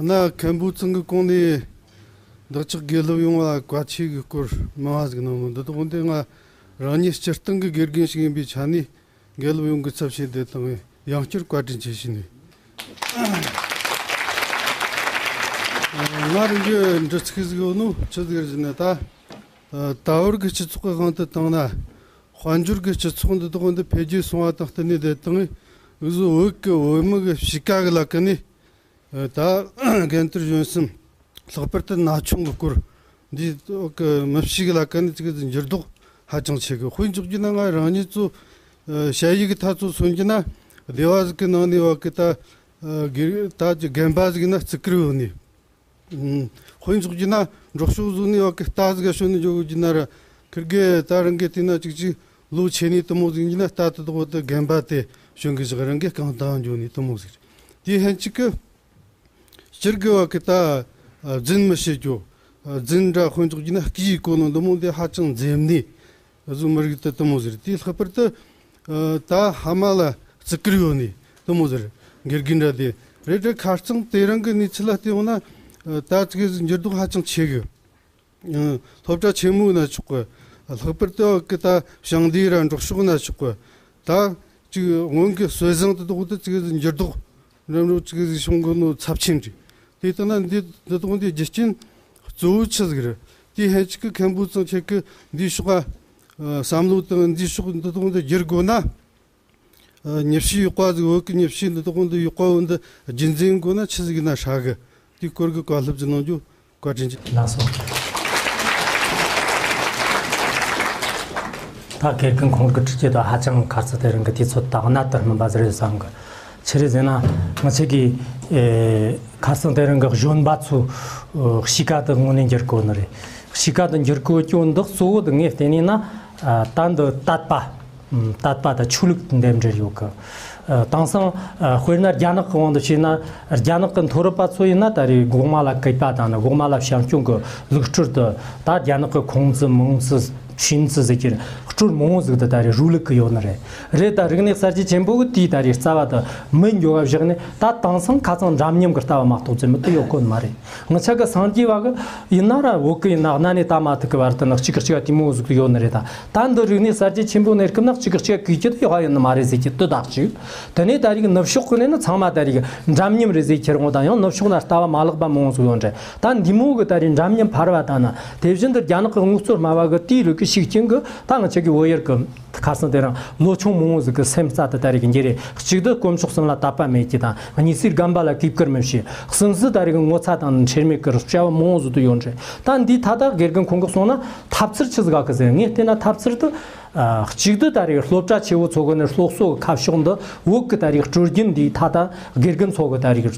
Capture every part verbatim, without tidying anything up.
ན་མཁན་པོ་ཚང་གི་གོང་ནས་བདག་ཅག་དགེ་སློབ་ཡོངས་ལ་བཀའ་ཆོས་ཀྱི་སྐོར་མང་བ་ཟིག་གནང་ནོ་འདི་དག་འདི་ང་རང་ཉིད་སྤྱིར་བཏང་གི་དགེ་རྒན་ཞིག་ཡིན་པའི་ཆ་ནས་དགེ་སློབ་ཡོངས་ཀྱི་ཚབ་བྱས་འདི་དང་ཡང་བསྐྱར་བཀའ་དྲིན་ཆེ་ཞུས་ནས། ང་རང་གི་འདྲི་ཚིག་ཟིག་ཡོད་ནོ་ཆི་ཟིག་རེད་ཟེར་ན། ད་ད་བར་གྱི་སྤྱི་ཚོགས་ཀྱི་དབང་དུ་བཏང་ན། དཔལ་འབྱོར་གྱི་སྤྱི་ཚོགས་འདི་དག་འདི་འཕེལ་རྒྱས་སོང་བ་དང་བསྟུན་ནས་བསྡད་དང་། འུ་ཚོ་བོད་ཀྱི་བོད་མི་གི་གཤིས་ཀ་གི་ལ་ཀ་ནས། ད་རྒན་དར་གཞོན་གསུམ། ལྷག་པར་དུ་ན་ཆུང་གི་སྐོར་འདི་གི་མི་གཤིས་གི་ལ་ཀ་ནས་ཅིག་འགྱུར་ལྡོག་ཧ་ཅང་ཆེ་གི། དཔེ་འཇོག་རྒྱུ་ན་ང་རང་ཉིད་ཚོ་ཞ་ཡི་གི་ཐ་ཚོ་མཚོན་རྒྱུ་ན། སྡེ་བ་ཟིག་གི་ནང་ནས་བ་གི་ད་ད་ཀྱི་རྒན་པ་ཟིག་ན་བརྩི་བཀུར་ཡོད་ནས། དཔེ་འཇོག་རྒྱུ་ན་འབྲོག་ཕྱོགས་བཟོ་ནས་བ་གི་རྟ་ཟིག་ག་ཞོན་ནས་འཇོག་གི་རྒྱུ་ན་ར། ཁིར་གེ་ད་རང་གི་དེ་ན་ཅིག་ཅིག་ལོ་ཆེ་ནས་དུ་མོ་ཟིག་ཡིན་ན་རྟ་དུ་དོག་དུ་རྒན་པ་དེ་ཞོན་གི་ཞག་རང་གི་རྐང་ཐང་འཇོག་ནས་དུ་མོ་ཟིག་རེད། དེ་ཧན་ཅིག་གི་སྤྱིར་གི་བ་གི་ད་རྫུན་མི་བཤད་རྒྱུ། རྫུན་འདྲ་དཔེ་འཇོག་རྒྱུ་ན་སྐྱིད་གོ་ནོ་འདི་མོ་འདི་ཧ་ཅང་འཛེམ་ནས། བཟོ་མི་རིགས་དེ་དུ་མོ་ཟེར། དེའི་ལྷག་པར་དུ་ད་ཕ་མ་ལ་བརྩི་བཀུར་ཡོད་ནས་དུ་མོ་ཟེར། དགེ་རྒན་འདྲ་དེ་རེད་དྲ། ཁ་རྩང་དེ་རིང་གི་གནས་ཚུལ་ལ་བལྟས་ཡོང་ན། ད་ཅིག་འགྱུར་ལྡོག་ཧ་ཅང་ཆེ་གི། སློབ་གྲྭ་ཆེན་མོ་ན་ཆོག་གི། ལྷག་པར་དུ་གི་ད་ཞིང་སྡེ་ར་འབྲོག་ཕྱོགས་ན་ཆོག་གི། ད་ཅིག་སྔོན་གི་སྲོལ་བཟང་དུ་དོག་ཏུ་ཅིག་འགྱུར་ལྡོག་རིམ་རོ་ཅིག་བྱུང་གི་ནོ་ཚབས་ཆེན་རེད། དེ་ལྟ་ན་འདི་འདི་དོག་འདི་རྒྱུ་རྐྱེན་གཙོ་བོ་ཆི་ཟིག་རེད། དེ་ཧན་ཅིག་གི་མཁན་པོ་ཚང་ཁྱེད་ཀྱི་འདི་ཕྱོགས་ཨ་བསམ་བློ་དང་འདི་ཕྱོགས་འདི་དོག་འདི་བསྒྱུར་དགོས་ན། ཉི་ཤུ་ཡོད་པ་ཟིག་བོད་ཀྱི་ཉི་ཤུ་འདི་དོག་འདི་ཡོད་པ་འདི་རྒྱུན་འཛིན་དགོས་ན་ཆི་ཟིག་ཡིན་ན་ཧྲ་གི། དེའི་སྐོར་གྱི་བཀའ་སློབ་ཅིག་གནང་རྒྱུ། བཀའ་དྲིན་ཆེ། ལགས་སོ། ད་དགེ་རྒན་ཁོང་གི་དྲི་རྒྱུ་དང་ཧ་ཅང་ཁ་རྩང་དེ་རིང་གི་དུས་ཚོད་དང་གནད་དུ་སྨིན་པ་ཟིག་རེད་བསམ་གི། ཆི་རེད་ཟེར་ན། ང་ཆེ་གི་ཨེ་ཁ་རྩང་དེ་རིང་གི་གཞོན་པ་ཚོ་ཨ་གཤིས་ཀ་དེ་དངོས་གནས་འགྱུར་དགོས་ནི་རེད། གཤིས་ཀ་དེ་འགྱུར་དགོས་རྒྱུ་འདི་གཙོ་བོ་དེ་ངས་བལྟས་ནས་ན། ཨ་ད་འདི་དད་པ། ཨམ་དད་པ་དང་ཆོས་ལུགས་དང་འབྲེལ་ཡོད་གི། ཨ་དེང་སང་ཨ་དཔེར་ན་རྒྱ་ནག་གི་དབང་དུ་བྱས་ན། རྒྱ་ནག་གི་མཐོ་རིམ་པ་ཚོ་ཡིན་ན་ད་རེས་གོང་མ་ལ་གུས་པ་དང་ནི་གོང་མ་ལ་བྱམས་སྐྱོང་གི་ལུགས་སྲོལ་དེ་ད་རྒྱ་ནག་གི་ཁུང་ཙི་མུང་ཙི་ཆུན་ཙི་ཟེར་གྱི་སྲོལ་མང་བོ་ཟིག་དེ་ད་རེས་རུ་ལུགས་གི་ཡོད་ནི་རེད། རེད། ད་རིག་གནས་གསར་བརྗེ་ཆེན་པོ་གི་དེའི་ད་རེས་རྩ་བ་དེ་མི་འགྱོ་བ་བཞག་ནས། ད་དེང་སང་ཁ་ཚང་འདྲ་མཉམ་གི་ལྟ་བ་མ་གཏོགས་ཙེ་མི་དེ་ཡོད་གོ་ནི་མ་རེད། ང་ཆ་གི་སངས་རྒྱས་བ་གི་ཡིན་ན་ར་བོད་གི་ཡིན་ན་གནའ་ནས་ད་མ་ཐུག་གི་བར་དུ་ནི་གཅིག་གི་གཅིག་ག་དེ་མོ་ཟིག་ཡོད་ནི་རེད། ད་ད་འདི་རིག་གནས་གསར་བརྗེ་ཆེན་པོ་ནས་སྐབས་ན་གཅིག་གི་གཅིག་ག་གུས་ཀྱི་དེ་ཡོད་ཡིན་ནི་མ་རེད་ཟེར་གྱི་དེ་དག་ཅིག་དེ་ནས་ད་རིག་ནུབ་ཕྱོགས་གི་ནས་ནི་ཚང་མ་ད་རིག་འདྲ་མཉམ་རེད་ཟེར་ཁྱེར་འོང་དང་། ཡང་ནུབ་ཕྱོགས་ན་ལྟ་བ་མ་ལེགས་པ་མང་ཟིག་ཡོད་རེད། ད་འདི་མོ་གི་ད་རིག་འདྲ་མཉམ་འཕར་བ་དང་ནི་དེ་བཞིན་དུ་རྒྱ་ནག་གི་དངོས་གཙོ་སྨྲ་བ་གི་དེའི་ལུགས་ཀྱི་ཤུགས་རྐྱེན་གི་ད་ང་ཆ་གི་བོད་ཡུལ་གི་ཁ་སང་དེ་རིང་ལོ་ཆུང་མང་བོ་ཟིག་གི་སེམས་རྩ་དེ་ད་རེས་ཀྱི་འགྱུར་རེ། གཅིག་ཏུ་དཀོན་མཆོག་གསུམ་ལ་དད་པ་མེད་ཀྱི་དང་། གཉིས་སུ་རྒན་པ་ལ་གུས་བཀུར་མི་བྱེད། གསུམ་སུ་ད་རེས་ཀྱི་ངོ་ཚ་དང་ཁྲེལ་མེད་ཀྱི་བྱ་བ་མང་བོ་ཟིག་ཏུ་ཡོད་རེད། ད་འདིའི་ཐ་ད་དགེ་རྒན་ཁོང་གིས་གསུངས་ན་ཐབས་ཚུལ་ཆི་ཟིག་ག་གི་ཟེར། ངས་བལྟས་ན་ཐབས་ཚུལ་དུ་ཨ་གཅིག་ཏུ་ད་རེས་སློབ་གྲྭ་ཆེ་བོ་ཚོ་གི་ནས་སློབ་གསོ་གི་ཁ་ཕྱོགས་འདི་བོད་ཀྱི་ད་རེས་སྲོལ་རྒྱུན་འདིའི་ཐ་ད་དགེ་རྒན་ཚོ་གི་ད་རེས་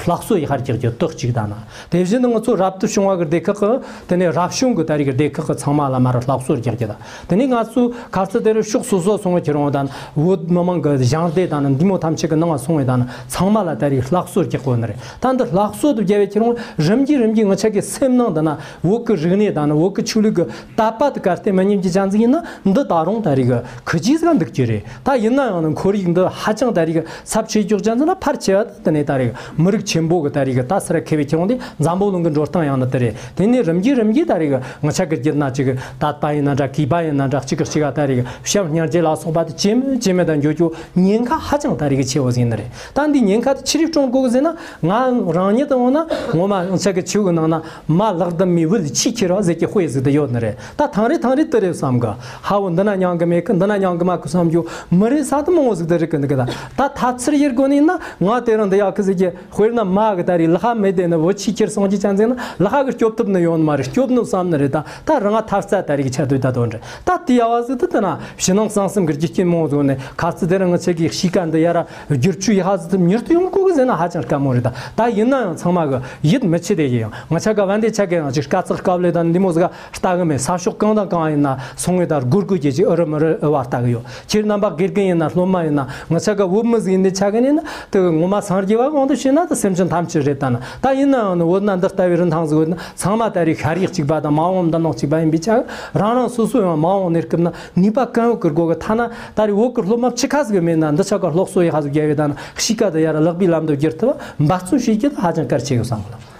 ལྷག་བསམ་ཡག་པ་རྒྱག་རྒྱུ་དེ་གཅིག་ད་ན། དེ་བཞིན་དུ་ང་ཚོ་རབ་ཏུ་བྱུང་བ་གི་སྡེ་ཁག་གི་དེ་ནས་རབ་བྱུང་གི་ད་རེས་ཀྱི་སྡེ་ཁག་གི་ཚང་མ་ལ་མར་ལྷག་བསམ་རྒྱག་རྒྱུ་དང་། དེ་ནས་ང་ཚོ་ཁ་རྩང་དེ་རུ་ཕྱོགས་སོ་སོ་སོང་བའི་ཁྱེར་འོང་དང་། བོད་མི་མང་གི་ཞིང་སྡེ་དང་འདི་མོ་ཐམས་ཅད་ཀྱི་ནང་སོང་བའི་དང་ཚང་མ་ལ་ད་རེས་ལྷག་བསམ་རྒྱག་དགོས་ནི་རེད། ད་འདི་ལྷག་བསམ་དུ་རྒྱབ་པའི་ཁྱེར་འོང་རིམ་གྱིས་རིམ་གྱིས་ང་ཆ་གི་སེམས་ནང་དུ་ན་བོད་ཀྱི་རིག་གནས་དང་ནི་བོད་ཀྱི་ཆོས་ལུགས་ཀྱི་དད་པ་དེ་གར་བལྟས་མི་ཉན་གྱི་ཅན་ཟིག་ཡིན་ན། འདི་ད་རུང་ད་རེས་ཀྱི་ཁུ་ཅི་ཟིག་འདུག་རྒྱུ་རེད། ད་ཡིན་ན་ཡང་ནི་ཁོར་ཡུག་འདི་ཧ་ཅང་ད་རེས་ཀྱི་ཚབས་ཆེ་རྒྱུ་ཅན་ཟིག་ན་ཕལ་ཆེ་བ་དེ་ནས་ད་རེས་མི་རིགས་ཆེན་པོ་གི་ད་རེས་ཀྱི་ད་སི་ར་ཁེ་བའི་ཁྱེར་འོང་དེ་འཛམ་བུ་གླིང་གི་འགྲོ་སྟངས་ཡང་ནི་དེ་རེད། དེ་ནས་རིམ་གྱིས་རིམ་གྱིས་ད་རེས་ཀྱི་ང་ཆ་གི་རྒྱུད་ན་ཅིག་དད་པ་ཡིན་ན་འདྲ། གུས་པ་ཡིན་ན་འདྲ། གཅིག་གི་གཅིག་ག་ད་རེས་ཀྱི་བྱམས་སྙིང་རྗེ་ལ་སོགས་པ་དེ་ཇེ་མང་ཇེ་མང་དུ་འགྱོ་རྒྱུ་ཉེན་ཁ་ཧ་ཅང་ད་རེས་ཀྱི་ཆེ་བོ་ཟིག་ཡིན་ནི་རེད། ད་འདི་ཉེན་ཁ་དེ་ཆི་རིགས་སྲུང་དགོས་གི་ཟེར་ན། ང་རང་ཉིད་དུ་འོང་ན་ངོ་མ་ང་ཆ་གི་ཆུ་གི་ནང་ན་མ་ལག་དམ་མའི་བུ་ལ་ཆུས་ཁྱེར་བ་ཟེར་གྱི་དཔེ་ཟིག་དེ་ཡོད་ནི་རེད། ད་ཐང་རེ་ཐང་རེ་དེ་རེད་བསམ་གི། ཧ་བོ་འདི་ན་མྱང་གི་མེད་གི། འདི་ན་མྱང་གི་མ་གི་བསམ་རྒྱུ་མི་རེད་ས་དེ་མང་བོ་ཟིག་དེ་རེད་གི། འདི་གི་ད་ད་ཐབས་ཚུལ་ཡེར་དགོས་ནི་ཡིན་ན། ང་དེ་རིང་འདི་ཡག་གི་ཟེར་གྱི། དཔེར་ན་མ་གི་ད་རེས་ལག་པ་མེད་དེ་ནི་བུ་ཆུས་ཁྱེར་སོང་གི་ཅན་ཟིག་ན་ལག་པ་གི་སྐྱོབ་ཐུབ་ནི་ཡོད་ནི་མ་རེད། སྐྱོབ་ནི་བསམ་ནི་རེད། ད་ད་རང་ང་ཐབས་རྩ་ད་རེས་གི་ཆ་དུས་ད་དོན་རེད། ད་དེ་ཡག་བ་ཟིག་དེ་དེ་ན་ཕྱི་ནང་གསང་གསུམ་གི་རྒྱུ་རྐྱེན་མང་བོ་ཟིག་ནས་ཁ་རྩང་དེ་རིང་ང་ཆ་གི་གཤིས་ཀ་འདི་ཡ་ར་བསྒྱུར་བཅོས་ཡག་པ་ཟིག་དེ་མྱུར་དུ་ཡོང་དགོས་གི་ཟེར་ན་ཧ་ཅང་དཀའ་མོ་རེད། ད་ད་ཡིན་ན་ཡང་ཚང་མ་གི་ཡིད་མི་ཆེས་དེ་ཡིན། ཡང་ང་ཆ་ག་བན་དེ་ཆ་གི་ཡང་ཅིག་དཀའ་ཚེགས་དཀའ་ལས་དང་འདི་མོ་ཟིག་ལྟ་གི་མེད། ས་ཕྱོགས་གང་དང་གང་ཡིན་ན་སོང་བའི་ད་སྒོར་སྒོར་ ཅིག་ཨུ་རུ་མུ་རུ་ཨུ་བ་ལྟ་གི་ཡོད། ཁྱེད་རྣམ་པ་དགེ་རྒན་ཡིན་ན་སློབ་མ་ཡིན་ན་ང་ཆ་ག་བོད་མི་ཟིག་ཡིན་ནི་ཆ་གི་ནི་ན་དེ་གི་ངོ་མ་སངས་རྒྱས་པ་གང་དུ་ཤེས་ན་དེ་སེམས་ཅན་ཐམས་ཅད་རེད་ད་ན། ད་ཡིན་ནའང་ནི་བོད་ན་འདི་ལྟ་བུའི་རིན་ཐང་ཟིག་ཡོད་ན་ཚང་མ་ད་རེས་ཤར་ཡག་གཅིག་པ་དང་མ་འོངས་འདི་ནང་གཅིག་པ་ཡིན་པའི་ཆ་གི་རང་རང་སོ་སོ་ཡང་མ་འོངས་གནས་སྐབས་ན་ནུས་པ་གང་ཡོད་ཀྱི་སྒོ་གི་ཐ་ན་ད་རེས་བོད་ཀྱི་སློབ་མ་ཕྱི་ཁ་ཟིག་མེད་ན་འདི་ཆ་ག་སློབ་གསོ་ཡི་ཧ་ཟིག་རྒྱབ་ཡོད་ད་ན་གཤིས་ཀ་དེ་ཡར་ལག་པའི་ལམ་དུ་བསྒྱུར་ཐུབ་པ་འབད་བརྩོན་བྱེད་རྒྱུ་དེ་ཧ་ཅང་གལ་ཆེ་ཡོད་བསམ་གི་ལ།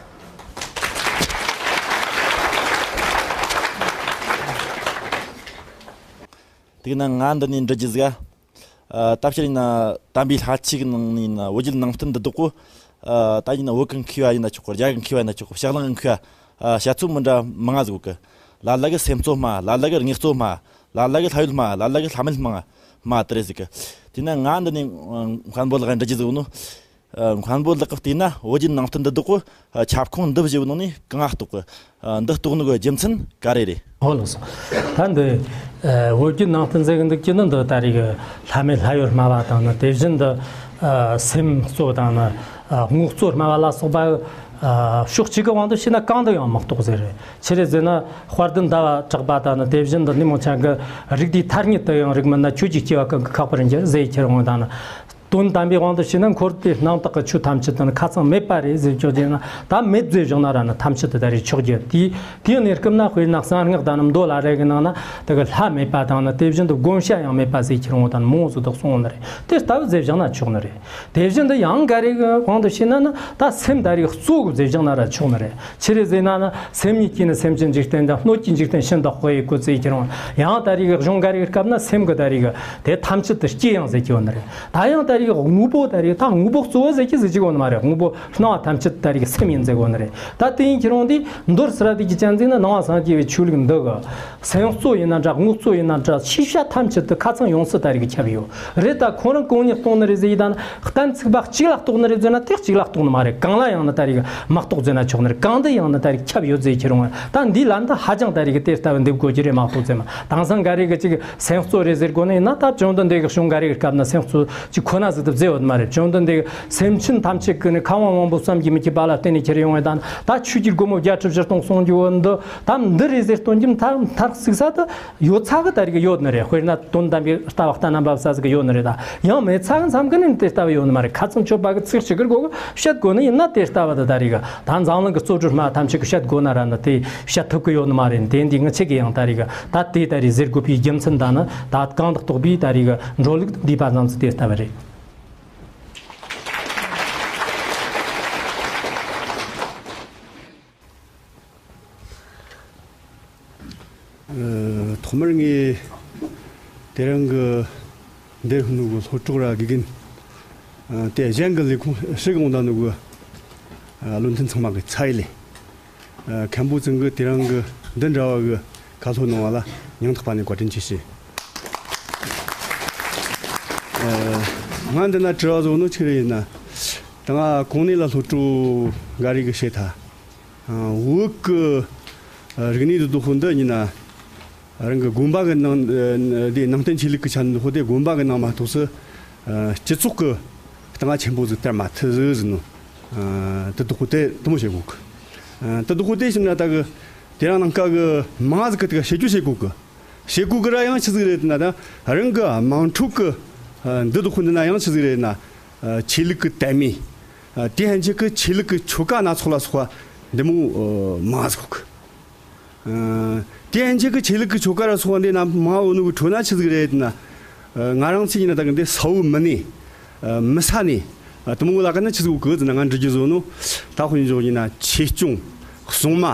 དེ་ན་ང་འདི་ནས་འདྲི་རྒྱུ་ཟིག་ཨ། ད་ཕྱིར་ཡིན་ན་དམ་པའི་ལྷ་ཆོས་ཀྱི་ནང་ནས་ཡིན་ན་བོད་བརྒྱུད་ནང་བསྟན་འདི་དག་གོ། ད་ཡིན་ན་བོད་ཀྱི་མཁས་པ་ཡིན་ན་ཆོག་གི། རྒྱ་གི་མཁས་པ་ཡིན་ན་ཆོག་གི། ཕྱི་གླིང་གི་མཁས་པ་བཤད་ཚུལ་མི་འདྲ་མང་ང་ཟིག་གི། ལ་ལ་གི་སེམས་གཙོ་སྨྲ། ལ་ལ་གི་ངག་གཙོ་སྨྲ། ལ་ལ་གི་ལྷ་ཡུལ་སྨྲ། ལ་ལ་གི་ལྷ་མིན་སྨྲ། སྨྲ་དེ་རེད་ཟིག་གི། དེ་ན་ང་འདི་ནས་མཁན་པོ་ལགས་འདྲི་རྒྱུ་ཟིག་ནོ། མཁན་པོ་ལགས་ཀྱིས་བལྟས་ན་བོད་བརྒྱུད་ནང་བསྟན་འདི་དག་གི་ཁྱབ་ཁོངས་འདི་བཞི་བོ་ནང་ནས་གང་ང་གཏོགས་གི། འདི་གཏོགས་ནི་གི་རྒྱུ་མཚན་ག་རེ་རེད། ཨོ་ལགས་སོ། ད་འདི་བོད་བརྒྱུད་ནང་བསྟན་ཟེར་གི་འདུག་ཀྱི་ནི་འདི་ད་རེས་གི་ལྷ་མེད་ལྷ་ཡུལ་སྨྲ་བ་དང་ནི་དེ་བཞིན་དུ་སེམས་གཙོ་དང་ནི་ངག་གཙོ་སྨྲ་བ་ལ་སོགས་པ་ཕྱོགས་གཅིག་གི་དབང་དུ་བྱས་ན་གང་དུ་ཡང་མི་གཏོགས་ཟེར་རེད། ཆི་རེད་ཟེར་ན་དཔལ་ལྡན་ཟླ་བ་གྲགས་པ་དང་ནི་དེ་བཞིན་དུ་ནི་མོ་ཆ་གི་རིགས་འདིའི་ཐ་སྙད་དུ་ཡང་རིགས་མིན་ན་ཁྱོད་ཀྱིས་སྐྱེ་བ་ཀུན་གྱི་ཁ་དཔེར་འགྱུར་ཟེར་ཁྱེར་འོང་དང་ནི། དོན་དམ་པའི་དབང་དུ་བྱས་ན་འཁོར་འདས་རྣམ་དག་གི་ཆོས་ཐམས་ཅད་དང་ཁ་ཚང་མེད་པ་རེད་ཟེར་ཆོག་རྒྱུ་ན་ད་མེད་ཟེར་བཞག་ན་ར་ནི་ཐམས་ཅད་དུ་ད་རེས་ཆོག་རྒྱུ་དེ་དེའི་གནས་སྐབས་ན་དཔེར་ན་གསང་སྔགས་དང་ནི་མདོ་ལ་རེ་གི་ནང་ན་དེ་གི་ལྷ་མེད་པ་དང་ནི་དེ་བཞིན་དུ་བསྒོམ་བྱ་ཡང་མེད་པ་ཟེར་ཁྱེར་འོང་དང་མང་བོ་ཟིག་དག་གསུངས་ནི་རེད། དེ་ལྟ་བུ་ཟེར་བཞག་ན་ཆོག་ནི་རེད། དེ་བཞིན་དུ་ཡང་འགའ་རེ་གི་དབང་དུ་བྱས་ན་ནི་ད་སེམས་ད་རེས་གཙོ་གི་ཟེར་བཞག་ན་ར་ཆོག་ནི་རེད། ཆི་རེད་ཟེར་ན་ནི་སེམས་ཉིད་ཀྱིས་ནི་སེམས་ཅན་འཇིག་རྟེན་དང་སྣོད་ཀྱི་འཇིག་རྟེན་ཕྱིན་དག་གོ་ཡི་གོ་ཚེ་ཁྱེར་འོང་ཡང་ད་རེས་གི་གཞུང་འགའ་རེ་གི་སྐབས་ན་སེམས་གི་ད་རེས་གི་དེ་ཐམས་ཅད་དུ་སྐྱེ་ཡང་ཟེར་གྱི་ཡོད་ནི་རེད། ད་ཡང་ད་རེས་དངོས་པོ་ད་རེས་ད་དངོས་པོ་གཙོ་བོ་ཟེར་གྱི་ཟེར་གྱི་ཡོད་ནི་མ་རེད། དངོས་པོ་སྣང་བ་ཐམས་ཅད་ད་རེས་སེམས་ཡིན་ཟེར་གོ་ནི་རེད། ད་དེ་ཡིན་ཁྱེར་འོང་དུས་མདོར་སི་ར་དེ་གི་ཅན་ཟིག་ན་ནང་བ་སངས་རྒྱས་པའི་ཆོས་ལུགས་འདི་གི་སེམས་གཙོ་ཡིན་ན་འདྲ་ངག་གཙོ་ཡིན་ན་འདྲ་ཤེས་བྱ་ཐམས་ཅད་དུ་ཁ་ཚང་ཡོངས་སུ་ད་རེས་ཀྱི་ཁྱབ་ཡོད་རེད། ད་ཁོ་རང་གང་ཉིད་གཏོང་ནི་རེད་ཟེར་ཡི་ད་ན་གཏན་ཚིགས་པ་གཅིག་ལ་གཏོགས་ནི་རེད་ཟེར་ན་དེ་གཅིག་ལ་གཏོགས་ནི་མ་རེད། གང་ལ་ཡང་ནི་ད་རེས་ཀྱི་མ་གཏོགས་ཟེར་ན་ཆོག་ནི་རེད། གང་དུ་ཡང་ནི་ད་རེས་ཁྱབ་ཡོད་ཟེར་ཁྱེར་འོང་ད་འདིའི་ལན་ད་ཧ་ཅང་ད་རེས་ཀྱི་དེ་ལྟ་བུ་འདེབས་དགོས་ཀྱི་རེད། མ་གཏོགས་ཟེར་མ་དེང་སང་འགའ་རེ་གི་ཅིག་སེམས་གཙོ་རེད་ཟེར་དགོས་ནི་ཡིན་ན་ད་བཅོམ་ལྡན་འདས་ཀྱི་གཞུང་འགའ་རེ་གི་སྐབས་ན་སེམས་གཙོ་ཅིག་ཁོ་ན་ཟིག་ཏུ་བཟོས་ཡོད་མ་རེད། བཅོམ་ལྡན་འདས་སེམས་ཅན་ཐམས་ཅད་ཀྱི་ནི་ཁམས་དབང་པོ་བསམ་གྱིས་མི་ཁྱབ་པ་ལ་བརྟེན་ནས་ཁྱེར་ཡོང་བའི་དང་ད་ཆོས་ཀྱི་སྒོ་མོ་བརྒྱད་ཁྲི་བཞི་སྟོང་གསུང་རྒྱུ་བོ་འདི་ད་འདི་རེད་ཟེར་སྟོན་རྒྱུ་མཐར་མཐར་གཟིགས་ས་དུ་ཡོད་ཚ་གི་ད་རེས་ཀྱི་ཡོད་ནི་རེད། དཔེར་ན་དོན་དམ་པའི་ལྟ་བ་ལྟ་རྣམ་པ་ཟ་ཟིག་གི་ཡོད་ནི་རེད། ད་ཡང་མེད་ཚ་གི་མཚམས་ཀྱི་ནི་དེ་ལྟ་བུ་ཡོད་ནི་མ་རེད། ཁ་ཚང་ཆོད་པ་གི་ཚིག་གཅིག་གི་སྒོ་གི་བཤད་དགོས་ནི་ཡིན་ན་དེ་ལྟ་བུ་དུ་ད་རེས་གི་ད་འཛམ་གླིང་གི་རྩོད་སྒྲུབ་སྨྲ་ཐམས་ཅད་གི་བཤད་དགོས་ན་ར་ནི་དེ་བཤད་ཐུབ་གི་ཡོད་ནི་མ་རེད། དེ་འདི་ངི་ཆེ་གི་ཡང་ད་རེས་གི་ད་དེ་ད་རེས་ཟེར་དགོས་པའི་རྒྱུ་མཚན་ད་ནི་ད་གང་དག་རྟོགས་པའི་ད་རེས་གི་འགྲོ་ལུགས་འདུས་པ་ཙམ་ཚོ་དེ་ལྟ་བུ་རེད། ཨ། ཐོག་མར་ངས་དེ་རིང་གི་འདིར་ཕེབས་ནོ་གི་སློབ་གྲོགས་ར་དགེ་རྒན། ཨ། དེ་གཞན་གི་ལས་ཁུངས་ཕྱིར་གི་འོང་ད་ནོ་གི་ཨ་བློ་མཐུན་ཚང་མ་གི་ཚ་བའི་ལས། ཨ། མཁན་པོ་ཚང་གི་དེ་རིང་གི་འདི་འདྲ་བ་གི་ཁ་སློབ་གནང་བ་ལ་སྙིང་ཐག་པ་ནས་བཀའ་དྲིན་ཆེ་ཞུ། ཨ། ང་འདི་ན་དྲི་བ་བཟོ་ནོ་ཆི་རེད་ཡིན་ན། ད་ང་གོང་ནས་ལ་སློབ་གྲོགས་འགའ་རེ་གི་བཤད་ཐལ། ཨ། བོད་གི་ཨ་རིག་གནས་དེ་དག་ཧོ་འདི་ཡིན་ན། རང་གི་དགོན་པ་གི་ནང་ཨ་དེ་ནང་བསྟན་ཆོས་ལུགས་གི་ཆ་ནས་དག་ཧོ་དེ་དགོན་པ་གི་ནང་མ་གཏོགས་སུ་ཨ་སྤྱི་ཚོགས་གི་སྟེང་ང་ཆེན་པོ་ཟིག་དར་མ་ཐུབ་ཟིག་ཟིན་ནོ། ཨ་དེ་དག་ཧོ་དེ་དེ་མོ་བྱེད་དགོས་གི། ཨ་དེ་དག་ཧོ་དེ་ཕྱིན་ན་ད་གི་དེ་རིང་ནངས་ཀ་གི་མང་ཟིག་གི་དེ་ག་བྱེད་རྒྱུ་བྱེད་དགོས་གི། བྱེད་དགོས་གི་ར་ཡང་ཆི་ཟིག་རེད་ན་ད་རང་གི་དམངས་ཁྲོད་གི་ཨ་འདི་དག་ཧོ་འདི་ན་ཡང་ཆི་ཟིག་རེད་ན། ཨ་ཆོས་ལུགས་གི་དད་མོས། ཨ་དེ་ཡན་ཆད་གི་ཆོས་ལུགས་གི་ཆོ་ག་སྣ་ཚོགས་ལ་སོགས་པ་འདི་མོ་ཨ་མང་ཟིག་གི། ཨ་དེ་ཡན་ཆད་གི་ཆོས་ལུགས་གི་ཆོ་ག་ར་སོགས་པ་འདི་ན་མང་བོ་ནུ་གི་ཁྲོད་ན་ཆི་ཟིག་རེད་ན། ཨ་ང་རང་ཚོ་ཡིན་ན་ད་གི་འདི་ས་བོ་མི་གནས། ཨ་མི་ས་གནས། ཨ་དེ་མོ་ལ་ཀ་ན་ཆི་ཟིག་གི་ཟིན་ན་ང་འདྲི་རྒྱུ་བཟོ་ནོ། ད་དཔེ་འཇོག་ཡིན་ན་ཆོས་སྐྱོང་། སྲུང་མ།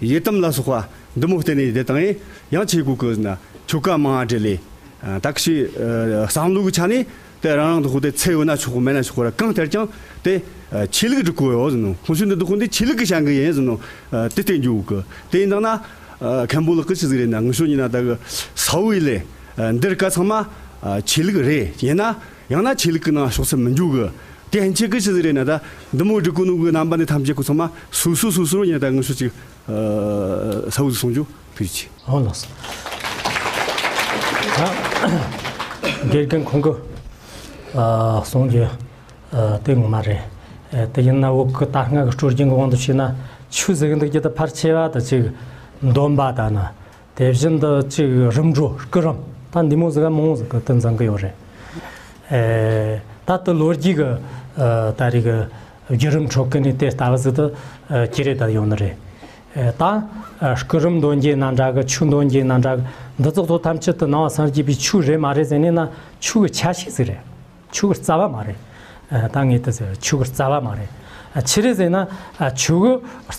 ཡི་དམ་ལ་སོགས་པ་འདི་མོ་བརྟེན་ནས་དེ་དང་ཡང་ཆི་གི་གི་ཟིན་ན་ཆོ་ག་མང་ང་འབྲེལ་ལེ། ཨ་ད་གི་ཨ་བསམ་བློ་གི་ཆ་ནས་དེ་རང་རང་དུ་ཧུ་དེ་ཚེ་ཡོད་ན་ཆོག་གི་མེད་ན་ཆོག་གི་ར་གང་ལྟར་ཀྱང་དེ་ཨ་ཆོས་ལུགས་སྒྲིག་གོ་ཡོད་ཟིན་ནོ། ཁོང་ཚོས་འདི་འདུག་ཁོང་དེ་ཆོས་ལུགས་གི་བྱ་འགུལ་ཡིན་ཟིན་ནོ། ཨ་དེ་བསྟན་རྒྱུ་གི་དེ་ཡིན་དང་ན། ཨ་མཁན་པོ་ལགས་ཀྱི་ཆི་ཟིག་རེད་ན་ངུ་ཤོ་ཉིན་ན་ད་གི་ས་བོ་ཡི་ལས་ཨ་འདིར་ཀ་ཚང་མ་ཨ་ཆོས་ལུགས་རེད། ཡིན་ན་ཡང་ན་ཆོས་ལུགས་ཀྱི་ནང་ཕྱོགས་སུ་མི་འཇུག་གི། དེ་ཡན་ཆད་ཀྱི་ཆི་ཟིག་རེད་ན་ད་འདི་མོ་སྒྲིག་གོ་ནོ་གི་རྣམ་པ་འདི་ཐམས་ཅད་ཁོ་ཚང་མ་སོ་སོ་སོ་སོར་ཡིན་ན་ད་ངུ་ཤོ་ཅིག་ཨ་ས་བོ་ཟིག་གསུང་རྒྱུ་ཕུལ་ཅི། ཨོ་ལགས་སོ། ད་དགེ་རྒན་ཁོང་གི་ཨ་གསུང་རྒྱུ་ཨ་དེ་ངོ་མ་རེད། ཨ་དེ་ཡིན་ན་བོད་ཀྱི་ད་སྔ་གི་སྲོལ་རྒྱུན་གྱི་དབང་དུ་བྱས་ན་ཆོས་ཟེར་གི་འདུག་རྒྱུ་དེ་ཕལ་ཆེ་བ་དེ་ཅིག་འདོན་པ་དང་ན། དེ་བཞིན་དུ་ཅིག་རིམ་གྲོ་སྐུ་རིམ། ད་འདི་མོ་ཟིག་ག་མང་ཟིག་གི་དུ་འཛིན་གི་ཡོད་རེད། ཨེ། ད་དུ་ལོ་རྒྱུས་གི་ཨ་ད་རེས་གི་བརྒྱུད་རིམ་ཁྲོད་གི་ནས་དེ་ལྟ་བུ་ཟིག་ཏུ་ཨ་ཅི་རེད་ད་ཡོང་ནི་རེད། ཨེ། ད་ཨ་སྐུ་རིམ་འདོན་རྒྱུ་ན་འདྲ་གི། ཆོས་འདོན་རྒྱུ་ན་འདྲ་གི། འདི་ཚོགས་ཚོ་ཐམས་ཅད་དུ་ནང་པ་སངས་རྒྱས་པའི་ཆོས་རེད་མ་རེད་ཟེར་ནས་ན། ཆོས་གི་ཆ་ཤས་ཟིག་རེད། ཆོས་གི་རྩ་བ་མ་རེད། ཨ། ད་ངས་དེ་ཟེར། ཆོས་གི་རྩ་བ་མ་རེད། ཨ། ཆི་རེད་ཟེར་ན། ཨ། ཆོས་གི་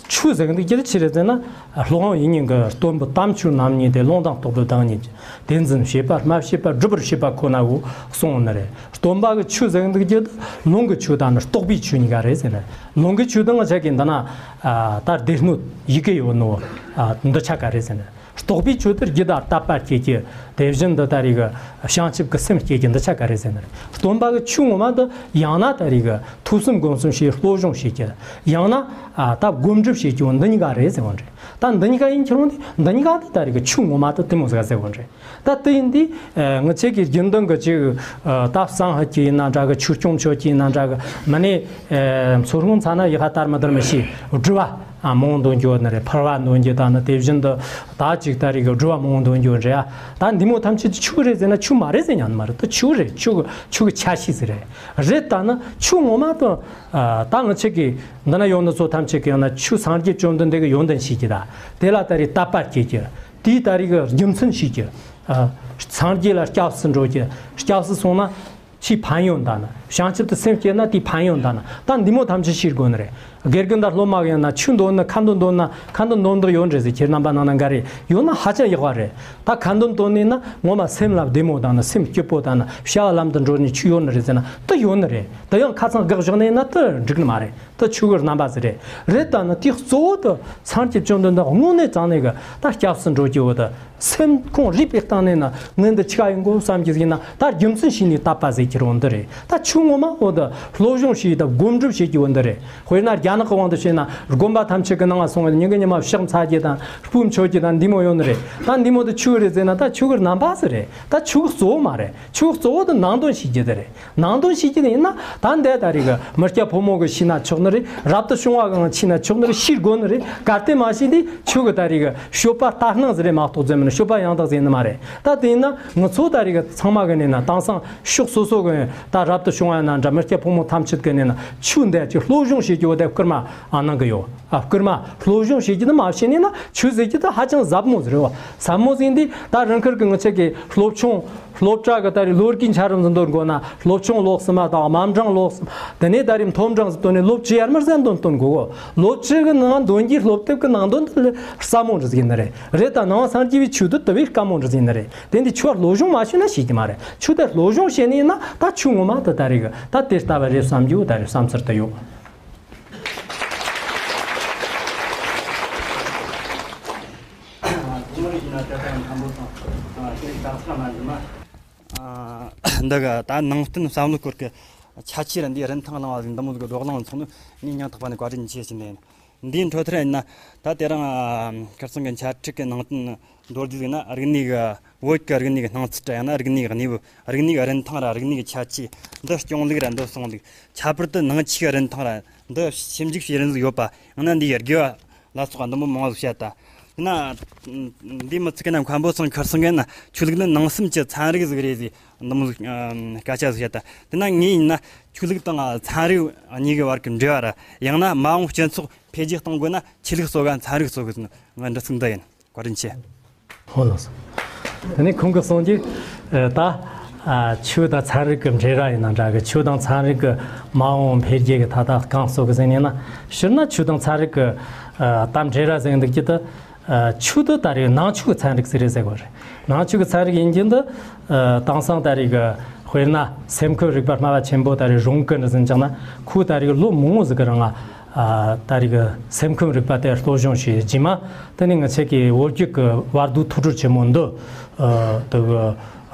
ཆོས་ཟེར་གི་འདུག་རྒྱུ་ཆི་རེད་ཟེར་ན། ཨ། སློབ་དཔོན་ཡིན་ཉིད་ཀྱི་སྟོན་པའི་དམ་ཆོས་རྣམ་གཉིས་ཏེ། ལུང་དང་རྟོགས་པའི་བདག་ཉིད་ཀྱི། དེ་འཛིན་བྱེད་པ་སྨྲ་བྱེད་པ་སྒྲུབ་པར་བྱེད་པ་ཁོ་ནའོ་གསུངས་ནི་རེད། སྟོན་པ་གི་ཆོས་ཟེར་གི་འདུག་རྒྱུ་དེ་ལུང་གི་ཆོས་དང་ནི་རྟོགས་པའི་ཆོས་གཉིས་ཀ་རེད་ཟེར་ནས། ལུང་གི་ཆོས་དེ་ང་ཆ་གི་འདི་ན། ཨ། ད་སྡེ་སྣོད་ཡི་གེ་ཡོད་ནོ། ཨ། འདི་ཆ་ག་རེད་ཟེར་ནས། རྟོགས་པའི་ཆོས་དེ་རྒྱུད་ལ་དད་པ་སྐྱེ་རྒྱུ། དེ་བཞིན་དུ་ད་རེས་གི་བྱང་ཆུབ་ཀྱི་སེམས་སྐྱེ་རྒྱུ། འདི་ཆ་ག་རེ་ཟེར་ན་རེད། སྟོན་པ་གི་ཆོས་ངོ་མ་དེ་ཡང་ན་ད་རེས་གི་ཐོས་བསམ་སྒོམ་གསུམ་བྱེད། སློབ་སྦྱོང་བྱེད་རྒྱུ། ཡང་ན། ཨ། ད་སྒོམ་སྒྲུབ་བྱེད་རྒྱུ། འདི་གཉིས་ཀ་རེད་ཟེར་བ་རེད། ད་འདི་གཉིས་ཀ་ཡིན་ཁྱེར་འོང་དེ། འདི་གཉིས་ཀ་དེ་ད་རེས་གི་ཆོས་ངོ་མ་དེ་དེ་མོ་ཟིག་ཟེར་བ་རེད། ད་དེ་ཡིན་དུས། ཨ། ངི་ཆ་གི་རྒྱུན་ལྡན་གི་ཅིག་ཨ། ད་གསང་སྔགས་ཀྱི་ཡིན་ན་འདྲ་གི། ཆོས་སྐྱོང་ཆོས་ཀྱི་ཡིན་ན་འདྲ་གི། མ་ནས། ཨ། མཚོ་སྔོན་ཚ་ན་ཡི་ཧ་དར་མི་དར་མི་ཤེས། སྒྲུབ་པ། ཨ། མང་པོ་འདོན་རྒྱུ་ནི་རེད། ཕུར་པ་འདོན་རྒྱུ་དང་ནི། དེ་བཞིན་དུ་ད་ཅིག་ད་རེས་གི་སྒྲུབ་པ་མང་པོ་འདོན་རྒྱུ་རེད། ཨ། ད་འདི་མོ་ཐམས་ཅད་ཆོས་རེད་ཟེར་ན་ཆོས་མ་རེད་ཟེར་ཉན་མ་རེད། ད་ཆོས་རེད། ཆོས་གི་ཆོས་གི་ཆ་ཤས་ཟིག་རེད། རེད་ད་ནི་ཆོས་ངོ་མ་དང་། ཨ། ད་ང་ཆ་གི་འདི་ན་ཡོང་ནི་ཚོ་ཐམས་ཅད་གི་ཡང་ན་ཆོས་སངས་རྒྱས་བཅོམ་ལྡན་འདས་གི་ཡོན་ཏན་ཤེས་རྒྱུ་དང་། དེ་ལ་ད་རེས་དད་པ་སྐྱེ་རྒྱུ། དེའི་ད་རེས་གི་རྒྱུ་མཚན་ཤེས་རྒྱུ། ཨ། སངས་རྒྱས་ལ་སྐྱབས་སུ་འགྲོ་རྒྱུ། སྐྱབས་སུ་སོང་ན། ཆོས་ཕན་ཡོན་དང་ནི། བྱང་ཆུབ་ཏུ་སེམས་བསྐྱེད་ན་དེའི་ཕན་ཡོན་དང་ནི། ད་འདི་མོ་ཐམས་ཅད་ཤེས་དགོས་ནི་རེད། དགེ་རྒན་དང་སློབ་མ་གི་ཡང་ན་ཆོས་འདོན་ནི། ཁ་འདོན་འདོན་ན། ཁ་འདོན་འདོན་འདོགས་ཡོད་རེད་ཟེར། ཁྱེད་རྣམ་པ་ནང་ན་འགའ་རེ་ཡོད་ན་ཧ་ཅང་ཡག་པ་རེད། ད་ཁ་འདོན་འདོན་ནི་ན་ངོ་མ་སེམས་ལ་བདེ་མོ་དང་ནི། སེམས་སྐྱིད་པོ་དང་ནི། བྱ་བ་ལམ་དུ་འགྲོ་ནི་ཆོས་ཡོད་ནི་རེད་ཟེར་ན་དེ་ཡོད་ནི་རེད། དེ་ཡང་ཁ་ཚང་དགག་བཞག་ནས་ན་དེ་འགྲིག་ནི་མ་རེད། དེ་ཆོས་གི་རྣམ་པ་ཟིག་རེད། རེད་ད་ནི་དེའི་གཙོ་བོ་དེ་སངས་རྒྱས་བཅོམ་ལྡན་འདས་དངོས་གནས་དྲང་གནས་གི་ད་སྐྱབས་སུ་འགྲོ་རྒྱུ་བོ་དེ། སེམས་ཁོང་རིག་པའི་སྟེང་ནས་ན་ངས་འདི་ཆི་ག་ཡིན་དགོས་བསམ་གྱི་ཡིན་ན། ད་རྒྱུ་མཚན་ཤེས་ནས་དད་པ་ཟེར་གྱི་རང་འདི་རེད། ད་ཆོས་ངོ་མ་འོ་འདི་སློབ་སྦྱོང་བྱེད་ད་སྒོམ་སྒྲུབ་བྱེད་ཀྱི་འོ་འདི་རེད། དཔེར་ན་རྒྱ་ནག་གི་དབང་དུ་བྱས་ན་དགོན་པ་ཐམས་ཅད་ཀྱི་ནང་ང་སོང་བ་ཉིན་གི་ཉི་མ་ཕྱག་འཚལ་རྒྱུ་དང་སྤོས་མཆོད་རྒྱུ་དང་འདི་མོ་ཡོད་ནི་རེད། ད་འདི་མོ་དེ་ཆོས་རེད་ཟེར་ན་ད་ཆོས་གི་རྣམ་པ་ཟིག་རེད། ད་ཆོས་གི་གཙོ་བོ་མ་རེད། ཆོས་གི་གཙོ་བོ་དེ་ནང་དོན་ཤེས་རྒྱུ་དེ་རེད། ནང་དོན་ཤེས་ཀྱི་ཡིན་ན་ད་འདི་ད་རེས་གི་མི་སྐྱ་ཕོ་མོ་གི་ཤེས་ན་ཆོག་ནི་རེད། རབ་ཏུ་བྱུང་བ་གང་ཤེས་ན་ཆོག་ནི་རེད། ཤེས་དགོས་ནི་རེད། གལ་ཏེ་མ་ཤེས་དུས་ཆོས་གི་ད་རེས་གི་སྤྱོད་པ་ལྟར་སྣང་ཟིག་རེད་མ་གཏོགས་ཟེར་མིན་སྤྱོད་པ་ཡང་དག་ཟེར་ནི་མ་རེད། ད་དེ་ཡིན་ན་ང་ཚོ་ད་རེས་གི་ཚང་མ་གི་ནས་ན་དེང་སང་ཕྱོགས་སོ་སོ་གི་ད་རབ་ཏུ་བྱུང་བ་ན་འདྲ་མི་སྐྱ་ཕོ་མོ་ཐམས་ཅད་གི་ནས་ན་ཆོས་འདི་ཅིག་སློབ་སྦྱོང་བྱེད་རྒྱུ་བོ་དེ་བསྐུལ་མ་ཨ་གནང་གི་ཡོད། ཨ། བསྐུལ་མ་སློབ་སྦྱོང་བྱེད་རྒྱུ་དེ་མ་བྱས་ནས་ན་ཆོས་ཟེར་རྒྱུ་དེ་ཧ་ཅང་ཟབ་མོ་ཟིག་རེད་བ། ཟབ་མོ་ཟིག་འདི་ད་རང་ཁུལ་གི་ང་ཚོ་གི་སློབ་ཆུང་། སློབ་གྲྭ་གི་ད་རེས་ལོ་དགུའི་འཆར་རིམ་ཟིག་འདོན་དགོས་ན་སློབ་ཆུང་ཀློག་གསུམ་དང་དམའ་འབྲིང་ཀློག་གསུམ། དེ་ནས་ད་རེས་མཐོ་འབྲིང་ཟིག་བཏོན་ནས་ལོ་བཅུ་ཡར་མར་ཟིག་འདོན་བཏོན་དགོས་གོ། ལོ་བཅུ་གི་ནང་འདོན་རྒྱུའི་སློབ་དེབ་གི་ནང་དོན་དེ་ལས་ཟབ་མོ་འདྲ་ཟིག་ཡིན་ནི་རེད། རེད་ད་ནང་པ་སངས་རྒྱས་པའི་ཆོས་དེ་དེ་བས་དཀའ་མོ་འདྲ་ཟིག་ཡིན་ནི་རེད། དེ་འདི་ཆོས་སློབ་སྦྱོང་མ་བྱས་ན་ཤེས་ཀྱི་མ་རེད། ཆོས་དེ་སློབ་སྦྱོང་བྱས་ནས་ཡིན་ན་ད་ཆོས་ངོ་མ་དེ་ད་རེས་གི་ད་དེ་ལྟ་བུ་རེད་བསམ་རྒྱུ་ད་རེས་བསམ་ཚུལ་དེ་ཡོད། ཚོང་རིགས་ཡིན་ན་དེ་ལྟར་མཐོན་པོ་དང་ཤེས་རིག་དག་ཆ་མ་འདི་མ། ཨ། འདི་ག་ད་ནང་བསྟན་བསམ་བློའི་སྐོར་གྱི་ཆ་ཆེ་ར་འདིའི་རིན་ཐང་གླེང་བ་ཟིག་འདི་མོ་ཟིག་བགྲོ་གླེང་ཚོགས་ནི་ངས་སྙིང་ཐག་པ་ནས་བཀའ་དྲིན་ཆེ་ཞུ་ནས་ཡིན། འདིའི་འཕྲོ་མཐར་ཡིན་ན་ད་དེ་རིང་ཁ་སང་གི་འཆད་ཁྲིད་ཀྱི་ནང་དོན་མདོར་བསྡུས་ཟིག་ན་རིག་གནས་ཀྱི་བོད་ཀྱི་རིག་གནས་ཀྱི་སྣང་ཚུལ་ར་ཡང་ན་རིག་གནས་ཀྱི་གནས་བབ། རིག་གནས་ཀྱི་རིན་ཐང་ར་རིག་གནས་ཀྱི་ཁྱད་ཆོས། འདི་སྐྱོང་ལུགས་ར་འདི་གསུང་ལུགས། ཁྱད་པར་དུ་ནང་ཆོས་ཀྱི་རིན་ཐང་ར་འདི་ཞིབ་འཇུག་བྱེད་རིན་ཟིག་ཡོད་པ། ཡང་ན་འདི་ཡི་དགེ་བ་ལ་སོགས་པ་འདི་མོ་མང་བོ་ཟིག་བཤད་ད། དེ་ན་འདི་མི་ཚིག་གི་ན་མཁན་པོ་ཚང་ཁར་སང་གི་ན་ཆོས་ལུགས་ནི་ནང་གསེས་ཀྱི་ཚན་རིག་ཟིག་རེད་ཟེར་འདི་མོ་ཟིག་སྐད་ཆ་ཟིག་བཤད་ད། དེ་ན་ངས་ཡིན་ན་ཆོས་ལུགས་དང་ཚན་རིག་གཉིས་ཀྱི་བར་གྱི་འབྲེལ་བ་ར་ཡང་ན་མ་འོངས་སྤྱི་ཚོགས་འཕེལ་རྒྱས་གཏོང་དགོས་ན་ཆོས་ལུགས་གཙོ་ག་ཚན་རིག་གཙོ་གི་ཟེར་ནི་ང་འདྲི་ཚིག་འདི་ཡིན། བཀའ་དྲིན་ཆེ། ཧོ་ལགས་སོ། དེ་ནས་ཁོང་གིས་གསུངས་ཀྱི། ཨ། ད། ཨ། ཆོས་དང་ཚན་རིག་གི་འབྲེལ་བ་ཡིན་ན་འདྲ་གི། ཆོས་དང་ཚན་རིག་གི་མ་འོངས་འཕེལ་རྒྱས་ཀྱི་ཐད་ད་གང་གསུང་གི་ཟེར་ནས་ན། སྤྱིར་ན་ཆོས་དང་ཚན་རིག་གི། ཨ། ད་འབྲེལ་བ་ཟེར་འདུག་རྒྱུ་དེ། ཨ། ཆོས་དེ་ད་རེས་ནང་ཆོས་ཀྱི་ཚན་རིག་ཟིག་རེད་ཟེར་དགོས་རེད། ནང་ཆོས་ཀྱི་ཚན་རིག་ཡིན་རྒྱུ་འདི། ཨ། དེང་སང་ད་རེས་གི་དཔེར་ན་སེམས་ཁམས་རིག་པ་སྨྲ་བ་ཆེན་པོ་ད་རེས་རོང་ཀུན་ནས་ཟིན་ཀྱང་ན་ཁོས་ད་རེས་ལོ་མང་བོ་ཟིག་གི་རིང་ང་། ཨ། ད་རེས་གི་སེམས་ཁམས་རིག་པ་དེ་སློབ་སྦྱོང་བྱས་རྗེས་མ། དེ་ནས་ང་ཚོ་གི་བོད་བརྒྱུད་ཀྱི་བར་དོའི་ཐུགས་སྒྲུབ་ཆེན་མོ་འདི། ཨ། དེ་གི་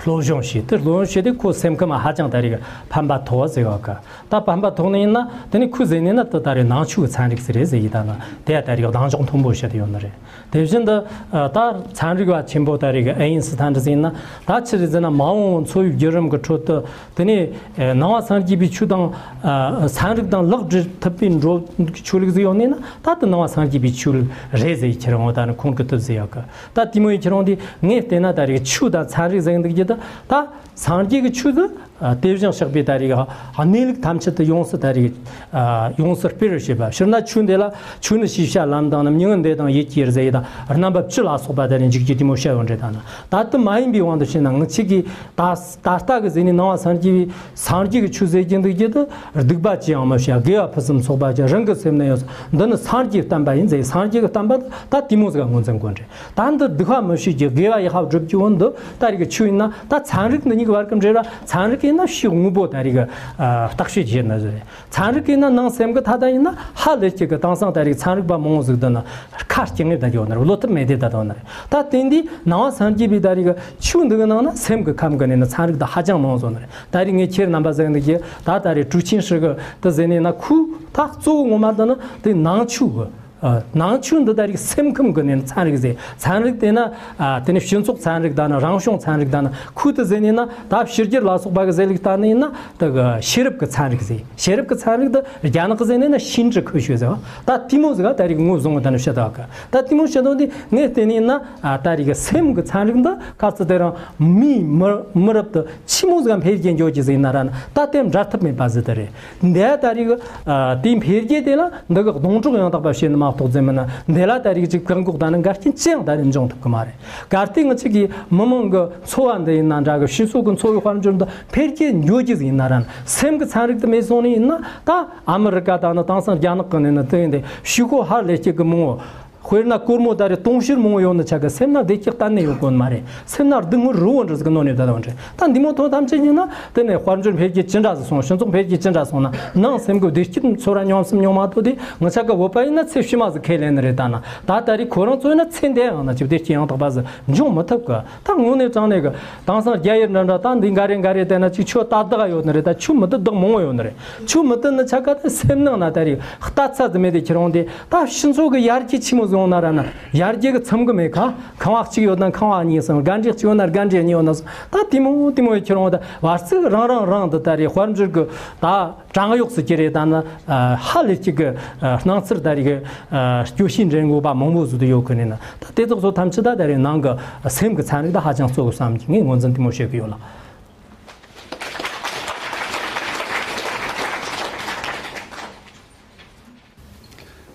སློབ་སྦྱོང་བྱས། དེ་སློབ་སྦྱོང་བྱས་ཏེ་ཁོ་སེམས་ཁམས་ཧ་ཅང་ད་རེས་གི་ཕན་པ་ཐོགས་ཟེར་བ་གི། ད་ཕན་པ་ཐོགས་ནི་ཡིན་ན་དེ་ནས་ཁོས་ཟེར་ནི་ན་དེ་ད་རེས་ནང་ཆོས་ཀྱི་ཚན་རིག་ཟིག་རེད་ཟེར་ཡི་ད་ན་དེ་ད་རེས་གདེང་འཇོག་མཐོན་པོ་བྱེད་དུ་ཡོད་ནི་རེད། དེ་བཞིན་དུ། ཨ། ད་ཚན་རིག་པ་ཆེན་པོ་ད་རེས་གི་ཨེ་ཡིན་སི་ཐན་ཟེར་ན། ད་ཆི་རེད་ཟེར་ན་མ་འོངས་འཚོ་བའི་བརྒྱུད་རིམ་གི་ཁྲོད་དུ། དེ་ནས། ཨ། ནང་པ་སངས་རྒྱས་པའི་ཆོས་དང་། ཨ། ཚན་རིག་དང་ལེགས་སྒྲིག་ཐུབ་པའི་འགྲོ་ཆོས་ལུགས་ཟིག་ཡོད་ནས་ན། ད་དེ་ནང་པ་སངས་རྒྱས་པའི་ཆོས་ལུགས་རེད་ཟེར་ཡི་ཁྱེད་རང་ད་ནི་ཁོང་གི་དུ་ཟེར་ཡོད་གི། ད་དེ་མོ་ཡི་ཁྱེད་རང་དེ་ངས་བལྟས་ན་ད་རེས་ཆོས་དང་ཚན་རིག་ཟེར་འདུག་རྒྱུ་ ད་སངས་རྒྱས་ཀྱི་ཆོས་དེ་དེ་བཞིན་གཤེགས་པའི་ད་རེས་གནས་ལུགས་ཐམས་ཅད་དུ་ཡོངས་སུ་ད་རེས་ཡོངས་སུ་སྤེལ་བར་བྱེད་པ། ཕྱིར་ན་ཆོས་འདི་ལ་ཆོས་ནི་ཤེས་བྱ་ལམ་དང་ནི། མྱ་ངན་འདས་དང་ཡིད་ཀྱི་རྫས་དང་རྣམ་པ་བཅུ་ལ་སོགས་པ་ད་རེས་འཇིག་རྒྱུ་དེ་མོ་བཤད་ཡོད་རེད། ད་ན་ད་དེ་མ་ཡིན་པའི་དབང་དུ་བྱས་ན་ང་ཆོ་གིས་ད་ད་ལྟ་གི་ཟེར་ནས་ནང་པ་སངས་རྒྱས་པའི་སངས་རྒྱས་ཀྱི་ཆོས་ཟེར་གྱི་འདུག་རྒྱུ་དེ་སྡིག་པ་ཅི་ཡང་མི་བྱ། དགེ་བ་ཕུན་སུམ་ཚོགས་པ་ཅན། རང་གི་སེམས་ནི་ཡོངས་སུ། འདི་ནི་སངས་རྒྱས་བསྟན་པ་ཡིན་ཟེར། སངས་རྒྱས་ཀྱི་བསྟན་པ་ད་དེ་མོ་ཟིག་ངོས་འཛིན་དགོས་རེད། ད་འདི་སྡིག་པ་མི་བྱེད་རྒྱུ། དགེ་བ་ཡག་པ་སྒྲུབ་རྒྱུ་བོ་འདི་ད་རེས་ཀྱི་ཆོས་ཡིན་ན། ད་ཚན་རིག་འདི་གཉིས་ཀྱི་བར་གྱི་འབྲེལ་བ། ཚན་རིག་ཡིན་ན་ཕྱིའི་དངོས་པོ་ད་རེས་ཀྱི་ཨ་བརྟག་དཔྱད་བྱེད་ན་ཟེར། ཚན་རིག་ཡིན་ན་ནང་སེམས་ཀྱི་ཐད་ད་ཡིན་ན་ཧ་ལས་ཀྱི་གི་དེང་སང་ད་རེས་ཚན་རིག་པ་མང་བོ་ཟིག་འདི་ན་ཁ་སྐྱེངས་ངེས་བསྡད་ཡོད་ནི་རེད། བློ་ཐུབ་མེད་དེ་བསྡད་ཡོད་ནི་རེད། ད་དེ་འདི་ནང་པ་སངས་རྒྱས་པའི་ད་རེས་ཀྱི་ཆོས་འདི་གི་ནང་ན་སེམས་ཀྱི་ཁམས་ཀྱི་ནས་ན་ཚན་རིག་ད་ཧ་ཅང་མང་བོ་ཟིག་ནི་རེད། ད་རེས་ངས་ཁྱེད་རྣམ་པ་ཟེར་འདི་གི་ད་ད་རེས་ཀྲུའུ་ཆིན་ཧྲི་གི་ད་ཟེར་ནས་ན་ཁོས་ད་གཙོ་བོ་ངོ་མ་འདི་ནི་དེ་ནང་ཆོས་གི་ཨ། ནང་ཆོས་འདི་ད་རེས་སེམས་ཁམས་ཀྱི་ནས་ཚན་རིག་ཟེར། ཚན་རིག་དེ་ན་ཨ་དེ་ནས་སྤྱི་ཚོགས་ཚན་རིག་ད་ན་རང་བྱུང་ཚན་རིག་ད་ན་ཁོས་དེ་ཟེར་ནས་ན་ད་ཕྱི་རྒྱལ་ལ་སོགས་པ་གི་ཟེར་ལུགས་ལྟ་ནས་ན་ད་གི་ཤེས་རབ་ཀྱི་ཚན་རིག་ཟེར། ཤེས་རབ་ཀྱི་ཚན་རིག་དེ་རྒྱ་ནག་གི་ཟེར་ནས་ན་心智科学ཟེར་བ། ད་དེ་མོ་ཟིག་ད་རེས་ངོས་བཟུང་བ་ད་ནི་བཤད་ད་གི། ད་དེ་མོ་བཤད་དོན་དེ་ངས་བལྟས་ནས་ན་ཨ་ད་རེས་ཀྱི་སེམས་ཀྱི་ཚན་རིག་འདི་ག་ཚོད་དེ་རིང་མིའི་མི་མི་རབས་དེ་ཆི་མོ་ཟིག་འཕེལ་རྒྱས་འགྱོ་རྒྱུ་ཟིག་ཡིན་ན་ར་ན་ད་དེ་འབྲལ་ཐབས་མེད་པ་ཟིག་དེ་རེད། འདི་ད་རེས་ཨ་དེའི་འཕེལ་རྒྱས་དེ་ལ་འདི་གི་སྡོང་གྲོགས་ཡང་དག་པ་བྱས་ནི་མ་གཏོགས་ཟེར་མིན་ན་འདི་ལ་ད་རེས་ཅིག་བཀག་འགོག་དང་ནི་འགལ་རྐྱེན་ཅི་ཡང་ད་རེས་འབྱུང་ཐུབ་གི་མ་རེད། གལ་ཏེ་ང་ཅིག་གིས་མི་མང་གི་འཚོ་བ་འདི་ཡིན་ན་འདྲ་གི་སྤྱི་ཚོགས་ཀྱི་འཚོ་བའི་དཔལ་འབྱོར་འདི་འཕེལ་རྒྱས་འགྱོ་རྒྱུ་ཟིག་ཡིན་ན་ར་ན་སེམས་ཀྱི་ཚན་རིག་དེ་མེད་སོང་ནི་ཡིན་ན་ད་ཨ་མི་རི་ཀ་དང་ནི་དེང་སང་རྒྱ་ནག་གི་ནི་ནི་དེ་ཡིན་ཏེ་ཕྱུག་པོ་ཧ་ལས་ཀྱི་གི་མང་བོ། དཔེར་ན་སྒོར་མོ་ད་རེས་དུང་ཕྱུར་མང་བོ་ཡོད་ནི་ཆ་གི་སེམས་ན་བདེ་སྐྱིད་གཏན་ནས་ཡོད་གོ་ནི་མ་རེད། སེམས་ན་སྡུག་བསྔལ་རི་བོ་འདྲ་ཟིག་གི་ནང་ནས་བསྡད་ཡོད་རེད། ད་འདི་མོ་ཐོག་ཐམས་ཅད་ཡིན་ན་དེ་ནས་དཔལ་འབྱོར་འཕེལ་རྒྱས་ཅི་འདྲ་ཟིག་སོང་། སྤྱི་ཚོགས་འཕེལ་རྒྱས་ཅི་འདྲ་སོང་ན་ནང་སེམས་ཀྱི་བདེ་སྐྱིད་ཚོར་བ་མྱོང་སེམས་མྱོང་མ་ཐུབ་དེ་ང་ཆ་གི་བོད་པ་ཡིན་ན་ཚེ་ཕྱི་མ་ཟིག་ཁས་ལེན་ནི་རེད། ད་ན་ད་ད་རེས་ཁོ་རང་ཚོ་ཡིན་ན་ཚེ་འདི་ཡང་ན་ཅིག་བདེ་སྐྱིད་ཡང་དག་པ་ཟིག་འབྱུང་མི་ཐུབ་གི། ད་དངོས་གནས་དྲང་གནས་གི་དེང་སང་རྒྱ་ཡུལ་འདྲ་འདྲ་ད་འདི་འགའ་རེ་འགའ་རེ་བལྟས་ན་ཅིག་ཆོས་ལྟ་བདག་ཡོད་ནི་རེད། ད་ཆོས་མི་ལྟ་བདག་མང་བོ་ཡོད་ནི་རེད། ཆོས་མི་ལྟ་ནི་ཆ་ག་ད་སེམས་ནང་ན་ད་རེས་ལྟ་ཚ་ཟིག་མེད་དེ་ཁྱེད་རང་དེ། ད་སྤྱི་ཚོགས་ཀྱི་ཡར་རྒྱས་ཆི་མོ་བཟུང་ན་ར་ན་ཡར་རྒྱས་ཀྱི་ཚུམ་གི་མེད་ཁ། ཁང་བ་གཅིག་ཡོད་ན་ཁང་བ་གཉིས་སོང་། སྒར་འདྲེ་གཅིག་ཡོད་ན་སྒར་འདྲེ་གཉིས་ཡོད་ན་སོང་། ད་དེ་མོ་དེ་མོ་ཡི་ཁྱེད་རང་ད་བར་ཚིག་རང་རང་རང་དུ་ད་རེས་དཔལ་འབྱོར་གྱི་ད་བྲང་གཡོག་སུ་ཀྱི་རེད། ད་ན་ཧ་ལས་ཅིག་གི་སྣང་ཚུལ་ད་རེས་ཀྱི་སྐྱོ་ཤས་འདྲེན་དགོས་པ་མང་པོ་བཟོ་དུ་ཡོད་གི་ནི་ན། ད་དེ་ཚོགས་ཚོ་ཐམས་ཅད་ད་ད་རེས་ནང་གི་སེམས་ཀྱི་ཚན་རིག་ད་ཧ་ཅང་གཙོ་བོ་བསམ་གྱི་ངས་ངོས་འཛིན་དེ་མོ་བྱེད་གི་ཡོད་ལ།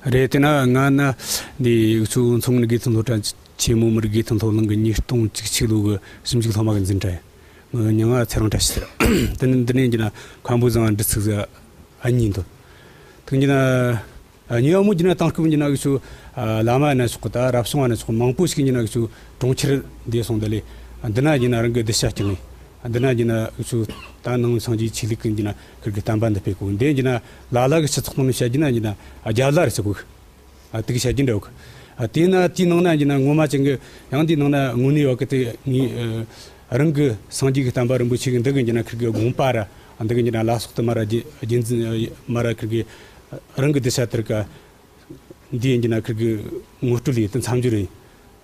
རེད། དེ་ན་ང་ན་འདི་འུ་ཚོ་མཚོ་སྔོན་དགེ་ཐོན་སློབ་གྲྭ་ཆེན་མོ་མི་རིགས་དགེ་ཐོན་སློབ་གླིང་གི་ཉིས་སྟོང་བཅུ་གཅིག་ལོ་གི་ཞིབ་འཇུག་སློབ་མ་གི་འཛིན་གྲྭ་ཡིན། ངའི་མྱིང་ང་ཚེ་རིང་བཀྲ་ཤིས་ཟེར། དེ་ནི་འདི་ནས་འགྱུར་ན་མཁན་པོ་བཟང་འབྲི་ཚུགས་ཟེར་ཨ་གཉིས་འདུག་དེ་འགྱུར་ན་ཉེ་བ་མོ་འགྱུར་ན་དེང་སྐབས་འགྱུར་ན་འུ་ཚོ་བླ་མ་ཡིན་ན་ཆོག་གི། ད་རབ་བྱུང་བ་ཡིན་ན་ཆོག་གི། མང་པོ་ཞིག་འགྱུར་ན་འུ་ཚོ་གྲོང་ཁྱེར་འདི་སོང་། དེ་ལས་འདི་ན་འགྱུར་ན་རང་གི་གདུལ་བྱ་སྐྱེ་ངེས། འདི་ན་འགྱུར་ན་འུ་ཚོ་ད་ནང་སངས་རྒྱས་ཆོས་ལུགས་ཀྱི་འགྱུར་ན་ཁིར་གི་བསྟན་པ་འདི་སྤེལ་གོ། འདི་འགྱུར་ན་ལ་ལ་གི་སྤྱི་ཚོགས་ནང་ནས་བཤད་རྒྱུ་ན་འགྱུར་ན་རྒྱ་ལ་རེ་ཟེར་གོ་གི། ཨ་དེ་གི་བཤད་རྒྱུ་འདྲ་གོ་གི། ཨ་དེ་ན་དེའི་ནང་ན་འགྱུར་ན་ངོ་མ་ཅན་གི་ཡང་དེའི་ནང་ན་དངོས་གནས་ཡོད་གི། དེ་ངའི་ཨ་རང་གི་སངས་རྒྱས་ཀྱི་བསྟན་པ་རིན་པོ་ཆེ་གི་འདི་གི་འགྱུར་ན་ཁིར་གི་དགོངས་པ་ར་འདི་གི་འགྱུར་ན་ལ་སོགས་དུ་མ་ར་རྒྱུ་རྒྱུ་མཚན་མ་ར་ཁིར་གི་རང་གི་གདུལ་བྱ་དེར་ཀ་འདི་ཡིན་གྱི་ན་ཁིར་གི་ངོ་སྤྲོད་ལས་དེ་མཚམས་སྦྱོར་ཡིན།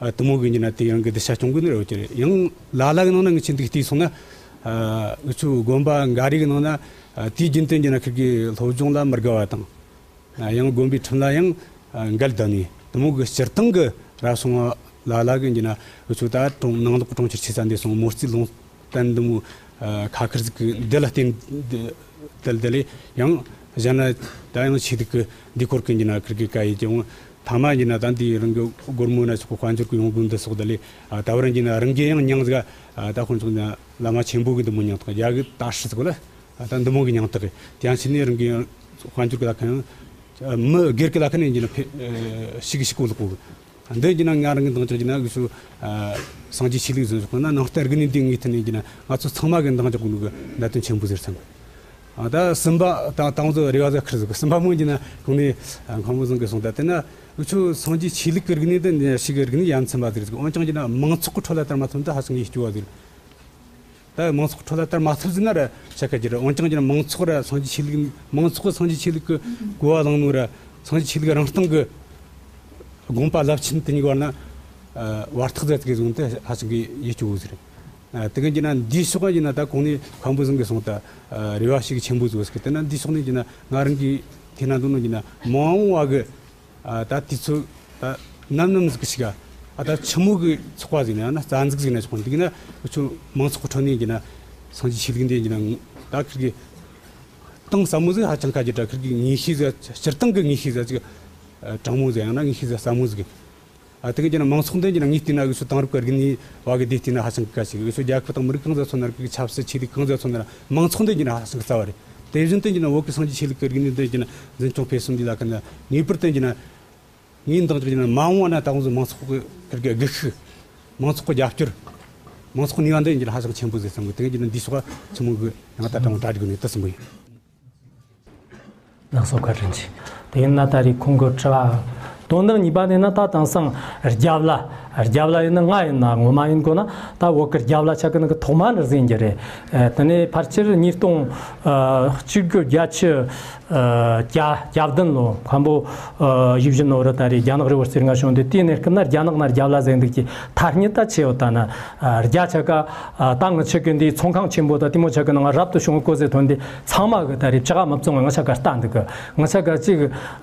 ཨ་དེ་མོ་གི་ཡིན་གྱི་ན་དེ་རང་གི་གདུལ་བྱ་སྐྱོང་གི་ནི་རེད་བ། ཅི་རེད། ཡང་ལ་ལ་གི་ནང་ན་ངི་ཆེ་འདུག་བལྟས་སོང་ན། ཨ་འུ་ཚོའི་དགོན་པ་འགའ་རེ་གི་ནང་ན་ཨ་དེའི་རྒྱུན་དུ་ཡིན་གྱི་ན་ཁིར་གི་སློབ་སྦྱོང་ལ་མི་དགའ་བ་དང་། ཨ་ཡང་དགོན་པའི་ཁྲིམས་ལ་ཡང་ཨ་འགལ་ཟླ་ནས་དེ་མོ་གི་སྤྱིར་བཏང་གི་རབ་བྱུང་བ་ལ་ལ་གི་ཡིན་གྱི་ན་འུ་ཚོ་ད་གྲོང་ནང་ལོགས་གྲོང་ཁྱེར་ཆེ་ས་འདི་སོང་མོ་རྩིས་ལུང་བསྟན་འདི་མོ་ཨ་ཁ་ཁིར་ཟིག་གི་འདི་ལ་བརྟེན་འདི་འདི་ལས་ཡང་གཞན་ན་ད་ཡང་ཆེ་འདུག་གི། འདི་སྐོར་གི་ཡིན་གྱི་ན་ཁིར་གི་བཀའ་ཡིས་ཀྱང་ཐ་མ་ཡིན་གྱི་ན་ད་འདི་རང་གི་སྒོར་མོ་ན་ཆོག་གི། དཔལ་འབྱོར་གི་ཡོང་སྒོ་འདི་སོགས་འདི་ལས་ཨ་ད་བར་ཡིན་གྱི་ན་རང་གི་ཡང་མྱིང་ཟིག་ཨ་ད་ཁོང་ཚོ་ན་བླ་མ་ཆེན་པོ་གི་འདི་མོ་མྱིང་ཐོགས། རྒྱ་གི་ད་ཧྲི་ཟིག་གོ་ལ་ཨ་ད་འདི་མོ་གི་མྱིང་ཐོགས་གི། དེ་ཡང་ཕྱི་ནས་རང་གི་ཡང་དཔལ་འབྱོར་གི་ལ་ཁ་ཡང་མི་སྒེར་གི་ལ་ཁ་ནས་ཡིན་གྱི་ན་ཕེ་ཨ་ཤི་གི་ཤི་གོ་ལོག་གོ་གི། འདི་ཡིན་གྱི་ན་ང་རང་གི་འདང་རྒྱག་གྱི་ན་འུ་ཚོ་ཨ་སངས་རྒྱས་ཆོས་ལུགས་ཟེར་ཆོག་གི་ན་ནང་བསྟན་རིག་གནས་འདི་ངེས་ཐད་ནས་ཡིན་གྱི་ན་ང་ཚོ་ཚང་མ་གི་འདང་རྒྱག་དགོས་ནོ་གི་གནད་དོན་ཆེན་པོ་ཟེར་བསམ་གི། ཨ་ད་གསུམ་པ་ད་ད་ང་ཚོ་རེ་བ་ཟིག་ཁུར་ཟིག་གི། གསུམ་པ་མོ་ཡིན་གྱི་ན་གོང་ནས་ཨ་མཁན་པོ་བཟང་གིས་གསུངས། ད་དེ་ན་འུ་ཚོ་སངས་རྒྱས་ཆོས་ལུགས་ཀྱི་རིག་གནས་འདི་ནི་ཞིག་གི་རིག་གནས་ཡ་མཚན་པ་ཟིག་ཟིག་འོན་ཀྱང་གྱི་ན་མང་ཚོགས་ཀྱི་ཁྲོད་ལ་དར་མ་ཐོན་འདི་ཧ་ཅང་གི་སྐྱོ་བ་ཟིག། ད་མང་ཚོགས་ཁྲོད་ལ་དར་མ་ཐུབ་ཟིན་ན་ར་ཆ་ཁ་གྱི་ར། འོན་ཀྱང་གྱི་ར་མང་ཚོགས་ར་སངས་རྒྱས་ཆོས་ལུགས་མང་ཚོགས་སངས་རྒྱས་ཆོས་ལུགས་ཀྱི་གོ་བ་བླངས་ནོ་ར་སངས་རྒྱས་ཆོས་ལུགས་རང་སྟེང་གི་དགོངས་པ་རླབས་ཆེན་དེ་གཉིས་བར་ན་བར་ཐག་ཟད་གི་བཟུང་སྟེ་ཧ་ཅང་གི་ཡིད་སྐྱོ་བོ་ཟིག་རེད། དེ་ག་གྱི་ན་འདིའི་ཕྱོགས་ཀྱི་ན་ད་གོང་ནས་མཁན་པོ་བཟང་གིས་གསུངས། ད་རེ་བ་ཞིག་ཆེན་པོ་བཟོ་ཟིག། དེ་ན་འདིའི་ཕྱོགས་ནས་ཀྱི་ན་ང་རང་གི་དེ་ན་འདུག་ནོ་ཀྱི་ན་མ་འོངས་བ་གི་ཨ་ད་དུས་ཚོད་ད་ནམ་ནམ་ཟིག་གི་ཞིག་ག་ ཨ་ད་ཆི་མོ་གི་ཚོགས་པ་ཟིག་ན་ཡང་ན་རྩ་འཛུགས་ཟིག་ན་ཆོག་འདུག་ན་འུ་ཆོ་མང་ཚོགས་ཁྲོད་ནས་ཡིན་ན་སངས་རྒྱས་ཆོས་ལུགས་འདི་ཡིན་ན་ད་ཁིར་གི་གཏིང་ཟབ་མོ་ཟིག་ཧ་ཅང་དཀའ་རྒྱུ་འདྲ། ཁིར་གི་ངེས་ཤེས་ཟིག་སྤྱིར་བཏང་གི་ངེས་ཤེས་ཟིག་ཅིག་དྲང་མོ་ཟིག་ཡང་ན་ངེས་ཤེས་ཟིག་ཟབ་མོ་ཟིག་ཨ་དེ་གི་ཡིན་ན་མང་ཚོགས་འདི་ཡིན་ན་ངས་བལྟས་ན་འུ་ཆོ་དེང་རབས་ཀྱི་རིག་གནས་བ་གི་དེ་བལྟས་ན་ཧ་ཅང་དཀའ་ཞིག་འུ་ཆོ་རྒྱལ་ཁབ་དང་མི་རིགས་གང་ཟིག་མཚོན་ན་རིག་གི་ཆབ་སྲིད་ཆོས་ལུགས་གང་ཟིག་མཚོན་ན་མང་ཚོགས་འདི་ཡིན་ན་ཧ་ཅང་རྩ་བ་རེད། དེ་བཞིན་དུ་ཡིན་ན་བོད་ཀྱི་སངས་རྒྱས་ཆོས་ལུགས་ཀྱི་རིག་གནས་འདི་ཡིན་ན་འཛིན་སྐྱོང་སྤེལ་གསུམ་འདི་ལ་ཁ་ན་ངེས་པར་དུ་ཡིན་ན་ངས་འདང་རྒྱག་ཡིན་ན་མ་འོངས་བ་ན་ད་འུ་ཚོ་མང་ཚོགས་ཀྱི་ཁིར་གི་སྒུལ་ཤུགས། མང་ཚོགས་ཀྱི་རྒྱབ་སྐྱོར། མང་ཚོགས་ནུས་པ་འདི་ཡིན་རྒྱུ་ཧ་ཅང་ཆེན་པོ་ཟིག་བསམ་གི། དེ་གི་ཡིན་ན་འདིའི་ཕྱོགས་ཆི་མོ་གི་ཡང་ད་དྲང་གྲ་སྒྲིག་ནས་དུ་ཟིན་པོ་ཡིན། ལགས་སོ། བཀའ་དྲིན་ཆེ། དེ་ཡིན་ན་ད་རེས་ཁོང་གི་དྲི་བ། དོན་དག་གཉིས་པ་དེ་ན་ད་དེང་སང་རྒྱབ་ལ། རྒྱབ་ལ་ཡིན་ན་ང་ཡིན་ན་ངོ་མ་ཡིན་དགོས་ན་ད་བོད་ཀྱི་རྒྱབ་ལ་ཆ་གི་ནི་གི་ཐོག་མ་འདྲ་ཟིན་གྱི་རེད། ཨ་དེ་ནས་ཕལ་ཆེར་ཉིས་སྟོང་ཨ་གཅིག་བརྒྱད་ཅུ་ཨ་གྱ་གྱ་བདུན་ལོ་མཁན་པོ་ཨ་ཡིད་བཞིན་ནོར་བུ་ད་རེས་རྒྱ་ནག་རི་བོ་རྩེ་ལྔ་བྱོན་ཏེ། དེའི་གནས་སྐབས་ན་རྒྱ་ནག་ན་རྒྱབ་ལ་ཟེར་འདུག་གི་ཐ་སྙད་ད་ཆེ་བ་ད་ན་ཨ་རྒྱ་ཆ་ག་ཨ་ད་ངི་ཆ་གི་འདི་ཚོང་ཁང་ཆེན་པོ་ད་དེ་མོ་ཆ་གི་ནང་རབ་ཏུ་བྱུང་བའི་གོ་ཟེ་ཐོན་ཏེ་ཚང་མ་གི་ད་རེས་ཅི་ག་མི་བཙོང་བའི་ངི་ཆ་ག་ལྟ་འདུག་གི། ངི་ཆ་ག་ཅིག་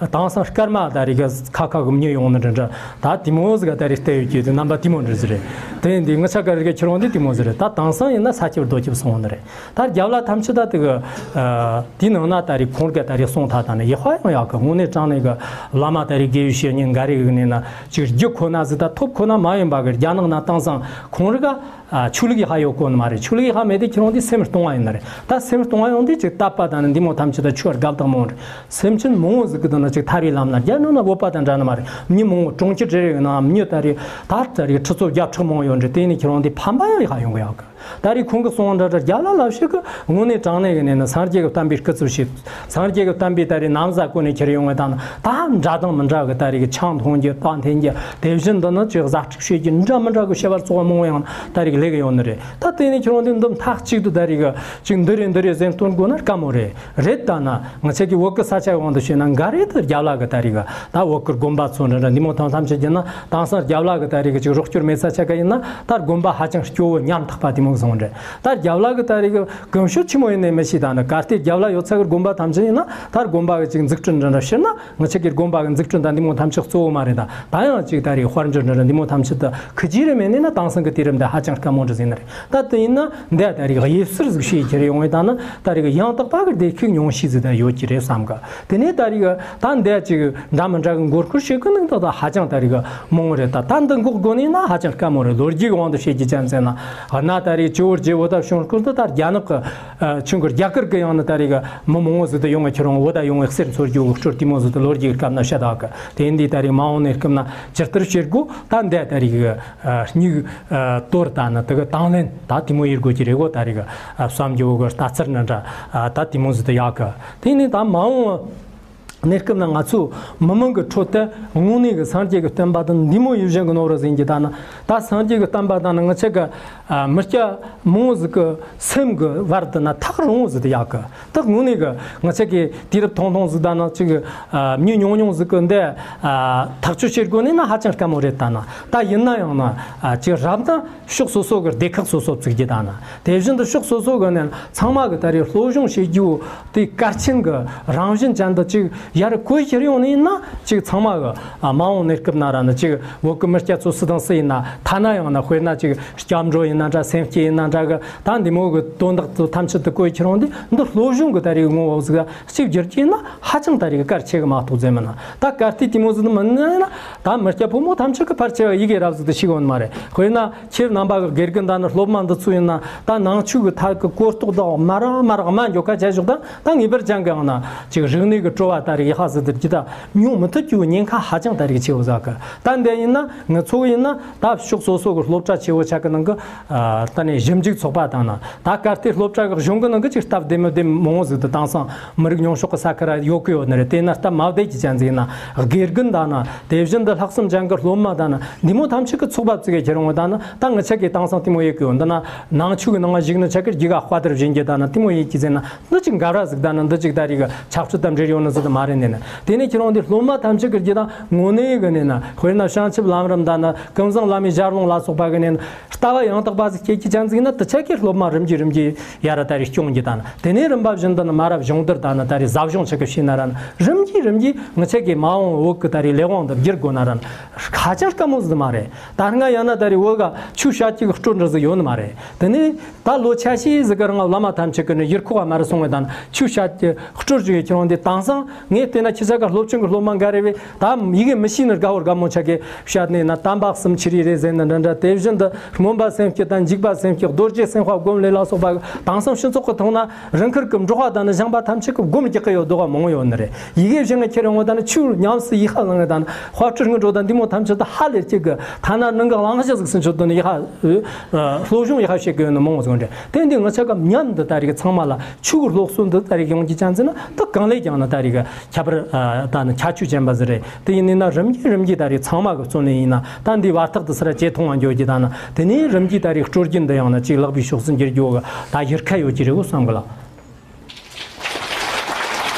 དེང་སང་སྐར་མ་ད་རེས་གི་ཁ་ཁ་གི་མྱི་ཡོང་ནི་འདྲ་འདྲ་ད་དེ་མོ་ཟིག་ག་ད་རེས་བལྟས་ཡོད་ཀྱི་དེ་རྣམ་པ་དེ་མོ་འདྲ་ཟིག་རེད། དེ་ཡིན་དུས་ངི་ཆ་ག་རེ་གི་ཁྱེད་རང་འདི་དེ་མོ་ཟིག་རེད། ད་དེང་སང་ཡིན་ན་ས་ཁྱབ་རྡོ་ཁྱབ་སོང་ནི་རེད། ད་རྒྱབ་ལ་ཐམས་ཅད་ད་དེ་གི་ཨ་དེའི་ནང་ན་ད་རེས་ཁོང་གི་ད་རེས་གསུང་ཐག་ད་ནི་ཡག་པ་ཡང་ཡག་གི། དངོས་གནས་དྲང་གནས་གི་བླ་མ་ད་རེས་དགེ་བའི་བཤེས་གཉེན་འགའ་རེ་གི་ནས་ན་ཅིག་རྒྱུ་ཁོ་ན་ཟིག་ད་ཐོབ་ཁོ་ན་མ་ཡིན་པ་གི་རྒྱ་ནག་ན་དེང་སང་ཁོང་རི་ག་ཨ་ཆོས་ལུགས་ཡག་པ་ཡོད་གོ་ནི་མ་རེད། ཆོས་ལུགས་ཡག་པ་མེད་དེ་ཁྱེད་རང་དེ་སེམས་སྟོང་བ་ཡིན་ནི་རེད། ད་སེམས་སྟོང་བ་ཡོང་དུས་ཅིག་དད་པ་ད་ནི་འདི་མོ་ཐམས་ཅད་ད་ཆོས་དགའ་བདག་མོ་རེད། སེམས་ཅན་མང་བོ་ཟིག་གི་དོན་ལ་ཅིག་ཐར་བའི་ལམ་ན་རྒྱ་ནག་ན་བོད་པ་དང་འདྲ་ནི་མ་རེད། མྱི་མང་བོ་གྲོང་ཁྱེར་རེ་རེ་གི་ནང་མྱི་ད་རེས་ད་ད་རེས་ཁྲི་ཚོ་བརྒྱ་ཕྲག་མང་བོ་ཡོད་འདྲ། དེ་ནི་ཁྱེད་རང་དེ་ཕན་པ་ཡང་ཡག་པ་ཡོང་གི་ཡག་གི། ད་རེས་ཁོང་གི་གསུང་བ་འདྲ་འདྲ་རྒྱ་ལ་ལབ་ཞིག་གི་དངོས་གནས་དྲང་གནས་གི་ནས་ན་སངས་རྒྱས་ཀྱི་བསྟན་པའི་སྐུ་ཚབ་བྱེད། སངས་རྒྱས་ཀྱི་བསྟན་པའི་ད་རེས་ན་བཟའ་གོན་ནས་ཁྱེར་ཡོང་བའི་དང་ད་འདྲ་དང་མི་འདྲ་གི་ད་རེས་གི་ཆང་འཐུང་རྒྱུ་བཏང་འཐེན་རྒྱུ། དེ་བཞིན་དུ་ནི་ཅིག་བཟའ་སྒྲིག་བྱེད་རྒྱུ་འདྲ་མི་འདྲ་གི་བྱ་བ་ཚོགས་མང་བོ་ཡང་ད་རེས་ལས་གི་ཡོང་ནི་རེད། ད་དེ་ནས་ཁྱེད་རང་དེ་འདི་མཐའ་གཅིག་ཏུ་ད་རེས་གི་ཅིག་འདི་རེད་འདི་རེད་ཟེར་སྟོན་དགོས་ན་དཀའ་མོ་རེད། རེད་ད་ན་ང་ཚོ་གི་བོད་ཀྱི་ས་ཆ་གི་དབང་དུ་བྱས་ན་འགའ་རེ་ད་རྒྱབ་ལ་གི་ད་རེས་གི་ད་བོད་ཀྱི་དགོན་པ་ཚོ་འདྲ་འདྲ་འདི་མོ་ཐམས་ཐམས་ཅད་ཀྱི་ན་དེང་སང་རྒྱབ་ལ་གི་ད་རེས་གི་ཅིག་རོགས་སྐྱོར་མེད་ས་ཆ་ག་ཡིན་ན་ད་དགོན་པ་ཧ་ཅང་སྐྱོ་བོ་ཉམ་ཐག་པ་དེ་མོ་བཟང་རེད། ད་རྒྱབ་ལ་གི་ད་རེས་གི་གོམས་སྲོལ་ཆི་མོ་ཡིན་ནས་མི་ཤེས། ད་ནི་གལ་ཏེ་རྒྱབ་ལ་ཡོད་ས་གི་དགོན་པ་ཐམས་ཅད་ཡིན་ན་ད་དགོན་པ་གི་ཅིག་འཛུགས་སྐྲུན་འདྲ་འདྲ་ཕྱིར་ན་ང་ཆ་གི་དགོན་པ་གི་འཛུགས་སྐྲུན་ད་འདི་མོ་ཐམས་ཅད་གཙོ་བོ་མ་རེད། ད་ད་ཡང་ཅིག་ད་རེས་དཔལ་འབྱོར་འདྲ་འདྲ་འདི་མོ་ཐམས་ཅད་ད་ཁི་ཅི་རེ་མེད་ནས་ན་དེང་སང་གི་དུས་རབས་འདི་ཧ་ཅང་དཀའ་མོ་འདྲ་ཟིན་ན་རེད། ད་དེ་ཡིན་ན་འདི་ད་རེས་གི་དབྱེ་ཟུར་ཟིག་ཤེས་ཁྱེར་ཡོང་བའི་ད་ནི་ད་རེས་གི་ཡང་དག་པ་གི་བདེ་སྐྱིད་མྱོང་ཤེས་ཟིག་ད་ཡོད་ཀྱི་རེད་བསམ་གི། དེ་ནས་ད་རེས་གི་ད་འདི་ཅིག་འདྲ་མི་འདྲ་གི་མགོ་སྐོར་བྱེད་གི་ནི་འདི་ད་ཧ་ཅང་ད་རེས་གི་མང་བོ་རེད། ད་ད་འདི་འགོག་དགོས་ནས་ན་ཧ་ཅང་དཀའ་མོ་རེད། ལོ་རྒྱུས་གི་དབང་དུ་བྱེད་ཀྱི་ཅན་ཟེར་ན་ན་ད་རེས་ཇོ་བོ་རྗེ་བོ་ད་བྱུང་སྐོར་དུ་ད་རྒྱ་ནག་གི་ཨ་ཆུང་གི་རྒྱ་གར་གི་ཡང་ན་ད་རེས་གི་མི་མང་བོ་ཟིག་ཏུ་ཡོང་བའི་ཁྱེད་རང་བོད་ད་ཡོང་བའི་གསེར་འཚོལ་རྒྱུ་འུ་སྐྲོད་དེ་མོ་ཟིག་ཏུ་ལོ་རྒྱུས་ཀྱི་སྐབས་ན་བཤད་ད་གི། དེ་འདི་ད་རེས་མ་འོངས་ནས་སྐབས་ན་ཇི་ལྟར་བྱེད་དགོས། ད་འདི་ད་རེས་གི་ཨ་སྙིགས་ཨ་དོར་ད་ན་དེ་གི་དང་ལེན་ད་དེ་མོ་ཡེད་དགོས་ཀྱི་རེད་གོ། ད་རེས་གི་ཨ་བསམ་རྒྱུ་བོ་གི་ལྟ་ཚུལ་ན་འདྲ་ཨ་ད་དེ་མོ་ཟིག་ཏུ་ཡག་གི། དེ་ནས་ད་མ་འོངས་གནས་སྐབས་ན་ང་ཚོ་མི་མང་གི་ཁྲོད་དུ་དངོས་གནས་ཀྱི་སངས་རྒྱས་ཀྱི་བསྟན་པ་དང་འདི་མོ་ཡུལ་གཞན་གྱི་ནོར་བུ་ཟིན་གྱི་ད་ན་ད་སངས་རྒྱས་ཀྱི་བསྟན་པ་དང་ནི་ང་ཆ་གི་ཨ་མི་སྐྱ་མང་བོ་ཟིག་གི་སེམས་ཀྱི་བར་དུ་ན་ཐག་རིང་བོ་ཟིག་ཏུ་ཡག་གི། ད་དངོས་གནས་ཀྱི་ང་ཆ་གི་དུས་རབས་ཐུང་ཐུང་ཟིག་ད་ན་ཅིག་ཨ་མྱི་ཉུང་ཉུང་ཟིག་གི་འདི་ཨ་ཐག་གཅོད་བྱེད་དགོས་ནི་ན་ཧ་ཅང་དཀའ་མོ་རེད། ད་ན་ད་ཡིན་ན་ཡང་ན་ཨ་ཅིག་རབ་ན་ཕྱོགས་སོ་སོ་གི་སྡེ་ཁག་སོ་སོ་བཙུགས་རྒྱུ་ད་ན་དེ་བཞིན་དུ་ཕྱོགས་སོ་སོ་གི་ནས་ཚང་མ་གི་ད་རེས་སློབ་སྦྱོང་བྱེད་རྒྱུ་དེ་གལ་ཆེན་གི་རང་བཞིན་ཅན་དུ་ཅིག་ཡར་བཀོད་ཁྱེར་ཡོང་ནི་ཡིན་ན་ཅིག་ཚང་མ་གི་ཨ་མ་འོངས་གནས་སྐབས་ན་ར་ནི་ཅིག་བོད་གི་མི་སྐྱ་ཚོ་སུ་དང་སུ་ཡིན་ན་ཐ་ན་ཡང་ན་དཔེར་ན་ཅིག་སྐྱབས་འགྲོ་ཡིན་ན་འདྲ་སེམས་བསྐྱེད་ཡིན་ན་འདྲ་གི་ད་འདི་མོ་གི་དོན་དག་ཚོ་ཐམས་ཅད་དུ་བཀོད་ཁྱེར་ཡོང་དུས་འདི་སློབ་སྦྱོང་གི་ད་རེས་ངོ་བོ་ཟིག་གཅིག་བསྒྱུར་གྱི་ཡིན་ན་ཧ་ཅང་ད་རེས་གལ་ཆེ་གི་མ་གཏོགས་ཟེར་མིན་ན། ད་གལ་ཏེ་དེ་མོ་ཟིག་མིན་ན་ཡིན་ན་ད་མི་སྐྱ་ཕོ་མོ་ཐམས་ཅད་ཀྱི་ཕལ་ཆེ་བ་ཡི་གེ་རབ་ཟིག་ཏུ་ཤེས་གོ་ནི་མ་རེད། དཔེར་ན་ཁྱེད་རྣམ་པ་གི་དགེ་རྒན་ད་ནི་སློབ་མ་འདི་ཚོ་ཡིན་ན་ད་ནང་ཆོས་ཀྱི་ཐད་ཀྱི་གོ་རྟོགས་དག་མ་ར་མ་ར་དམའ་འཇོག་ཁ་བྱ་ཞོག་ད་ད་ངེས་པར་ཅན་གི་ཡང་ན་ཅིག་རིག་གནས་ཀྱི་སྤྲོ་བ་ད་རེས་ཡག་པ་ཟིག་ཏུ་ཇི་ལྟ་མྱོང་མི་ཐུབ་རྒྱུ་ཉེན་ཁ་ཧ་ཅང་ད་རེས་ཆེ་བོ་ཟིག་གི། ད་འདི་ཡིན་ན་ངི་ཚོ་ཡིན་ན་ད་ཕྱོགས་སོ་སོ་གི་སློབ་གྲྭ་ཆེ་བོ་ཆ་གི་ནང་གི་ཨ་ད་ནི་ཞིབ་འཇུག་ཚོགས་པ་དང་ན་ད་གལ་ཏེ་སློབ་གྲྭ་གི་གཞུང་གི་ནང་གི་ཅིག་སྟབས་བདེ་མི་བདེ་མང་བོ་ཟིག་ཏུ་དེང་སང་མི་རིགས་ཉུང་ཤོས་ཀྱི་ས་ཁུལ་ར་ཡོད་གི་ཡོད་ནི་རེད། དེ་ན་སྟབས་མ་བདེ་གི་ཅན་ཟིག་ཡིན་ན་དགེ་རྒན་ད་ན་དེ་བཞིན་དུ་ལྷག་བསམ་ཅན་གི་སློབ་མ་ད་ན་འདི་མོ་ཐམས་ཅད་ཀྱི་ཚོགས་པ་བཙུགས་གི་ཁྱེར་འོང་ད་ན་ད་ངི་ཆ་གི་དེང་སང་དེ་མོ་ཡོད་གི་ཡོད། འདི་ན་ནང་ཆོས་གི་ནང་ཞིག་ནི་ཆ་གི་རྒྱུག་ག་དཔའ་དར་བཞིན་གྱི་ད་ན་དེ་མོ་ཡིན་གི་ཟེར་ན་འདི་ཅིག་འགལ་བ་ཟིག་ད་ན་འདི་ཅིག་ད་རེས་གི་ཆགས་སྤྱོད་དང་འབྲེལ་ཡོད་ནི་ཟིག་ཏུ་མ་ རེད་ནས་ན། དེ་ནས་ཁྱེད་རང་དེ་སློབ་མ་ཐམས་ཅད་ཀྱི་རྒྱུད་དང་དངོས་གནས་གི་ནས་ན། དཔེར་ན་བྱང་ཆུབ་ལམ་རིམ་དང་ན། ཀུན་བཟང་བླ་མའི་ཞལ་ལུང་ལ་སོགས་པ་གི་ནས་ན། ལྟ་བ་ཡང་དག་པ་ཟིག་སྐྱེ་རྒྱུ་ཅན་ཟིག་ན། དེ་ཆ་གི་སློབ་མ་རིམ་གྱིས་རིམ་གྱིས་ཡར་ད་རེས་སྐྱོང་རྒྱུ་དང་ན། དེ་ནས་རིམ་པ་བཞིན་དུ་ན་མ་རབས་སྦྱོང་བརྡར་དང་ན། ད་རེས་ཟབ་སྦྱོང་ཆ་གི་བྱས་ན་ར་ན། རིམ་གྱིས་རིམ་གྱིས་ངི་ཆ་གི་མ་འོངས་བོད་ཀྱི་ད་རེས་ལས་དབང་འདི་བསྒྱུར་དགོས་ན་ར་ན། ཁ་ཆ་དཀའ་མོ་ཟིག་མ་རེད། ད་སྔ་ཡང་ན་ད་རེས་བོད་ག་ཆོས་བཤད་རྒྱུ་གི་སྲོལ་འདྲ་ཟིག་ཡོད་ནི་མ་རེད། དེ་ནས་ད་ལོ་ཆ་ཤས་ཟིག་གི་རིང་བླ་མ་ཐམས་ཅད་ཀྱི་ནི་ཡུལ་ཁོག་ག་མར་སོང་བའི་དང་ཆོས་བཤད་ཀྱི་སྲོལ་ཞིག་ཡོད། ཁྱེད་རང་འདི་དེང་སང་ངས་བལྟས་ན་ཁྱེད་ཅག་གི་སློབ་ཆུང་གི་སློབ་མ་འགའ་རེ་བས་ད་ཡི་གེ་མི་ཤེས་ནི་དགའ་བོ་དགའ་མོ་ཆ་གི་བཤད་ནས་ན། དམ་པ་གསུམ་ཆི་རེ་རེད་ཟེར་ནི་འདྲ་འདྲ། དེ་བཞིན་དུ་སྨོན་པ་སེམས་བསྐྱེད་དང་འཇུག་པ་སེམས་བསྐྱེད། རྡོ་རྗེ་སེམས་དཔའ་སྒོམ་ལས་ལ་སོགས་པ་དེང་སང་སྤྱི་ཚོགས་ཀྱི་ཐོག་ན་རང་ཁུལ་གྱི་འབྲོག་པ་དང་ནི་ཞིང་པ་ཐམས་ཅད་ཀྱི་སྒོམ་རྒྱག་གི་ཡོད་མདོག་ག་མང་ཡོད་ནི་རེད། ཡི་གེ་བཞིན་གྱི་ཁྱེར་ཡོང་བ་དང་ནི་ཆོས་ཉམས་སུ་ཡིག་ཧ་ལང་བ་དང་ནི་དཔལ་སྤྲུལ་སྔོན་འགྲོ་དང་འདི་མོ་ཐམས་ཅད་ད་ཧ་ལས་ཅིག་གི་ཐ་ན་ནང་གི་གླེང་གཞི་ཟིག་སུ་འཆོལ་དུ་ནི་ཡིག་ཧ། ཨ། སློབ་སྦྱོང་ཡག་པ་བྱེད་དགོས་ནི་མང་བོ་ཟིག་རེད། དེ་འདི་ང་ཆ་སྐབས་མཉམ་དུ་ད་རེས་ཚང་མ་ལ་ཆོས་ཀྱི་སློབ་གསོ་འདི་ད་རེས་ཡོང་རྒྱུ་ཅན་ཟེར་ན། ད་གང་ལས་ཀྱང་ན་ད་རེས་ཁྱད་པར། ཨ། ད་ནི་ཁྱད་ཆོས་ཅན་པ་ཟིག་རེད། དེ་ཡིན་ནི་ན་རིམ་གྱིས་རིམ་གྱིས་ད་རེས་ཚང་མ་གི་བརྩོན་ལེན་ཡིན་ན། ད་འདི་བར་ཐག་ཏུ་སི་ར་ཇེ་ཐུང་བ་འགྱོ་རྒྱུ་དང་ན། དེ་ནས་རིམ་གྱིས་ད་རེས་སྲོལ་རྒྱུན་འདི་ཡང་ན་ཅིག་ལེགས་པའི་ཕྱོགས་སུ་འགྱུར་རྒྱུ་གི་ད་གཞིར་ཁ་ཡོད་ཀྱི་རེད་བསམ་གི་ལ།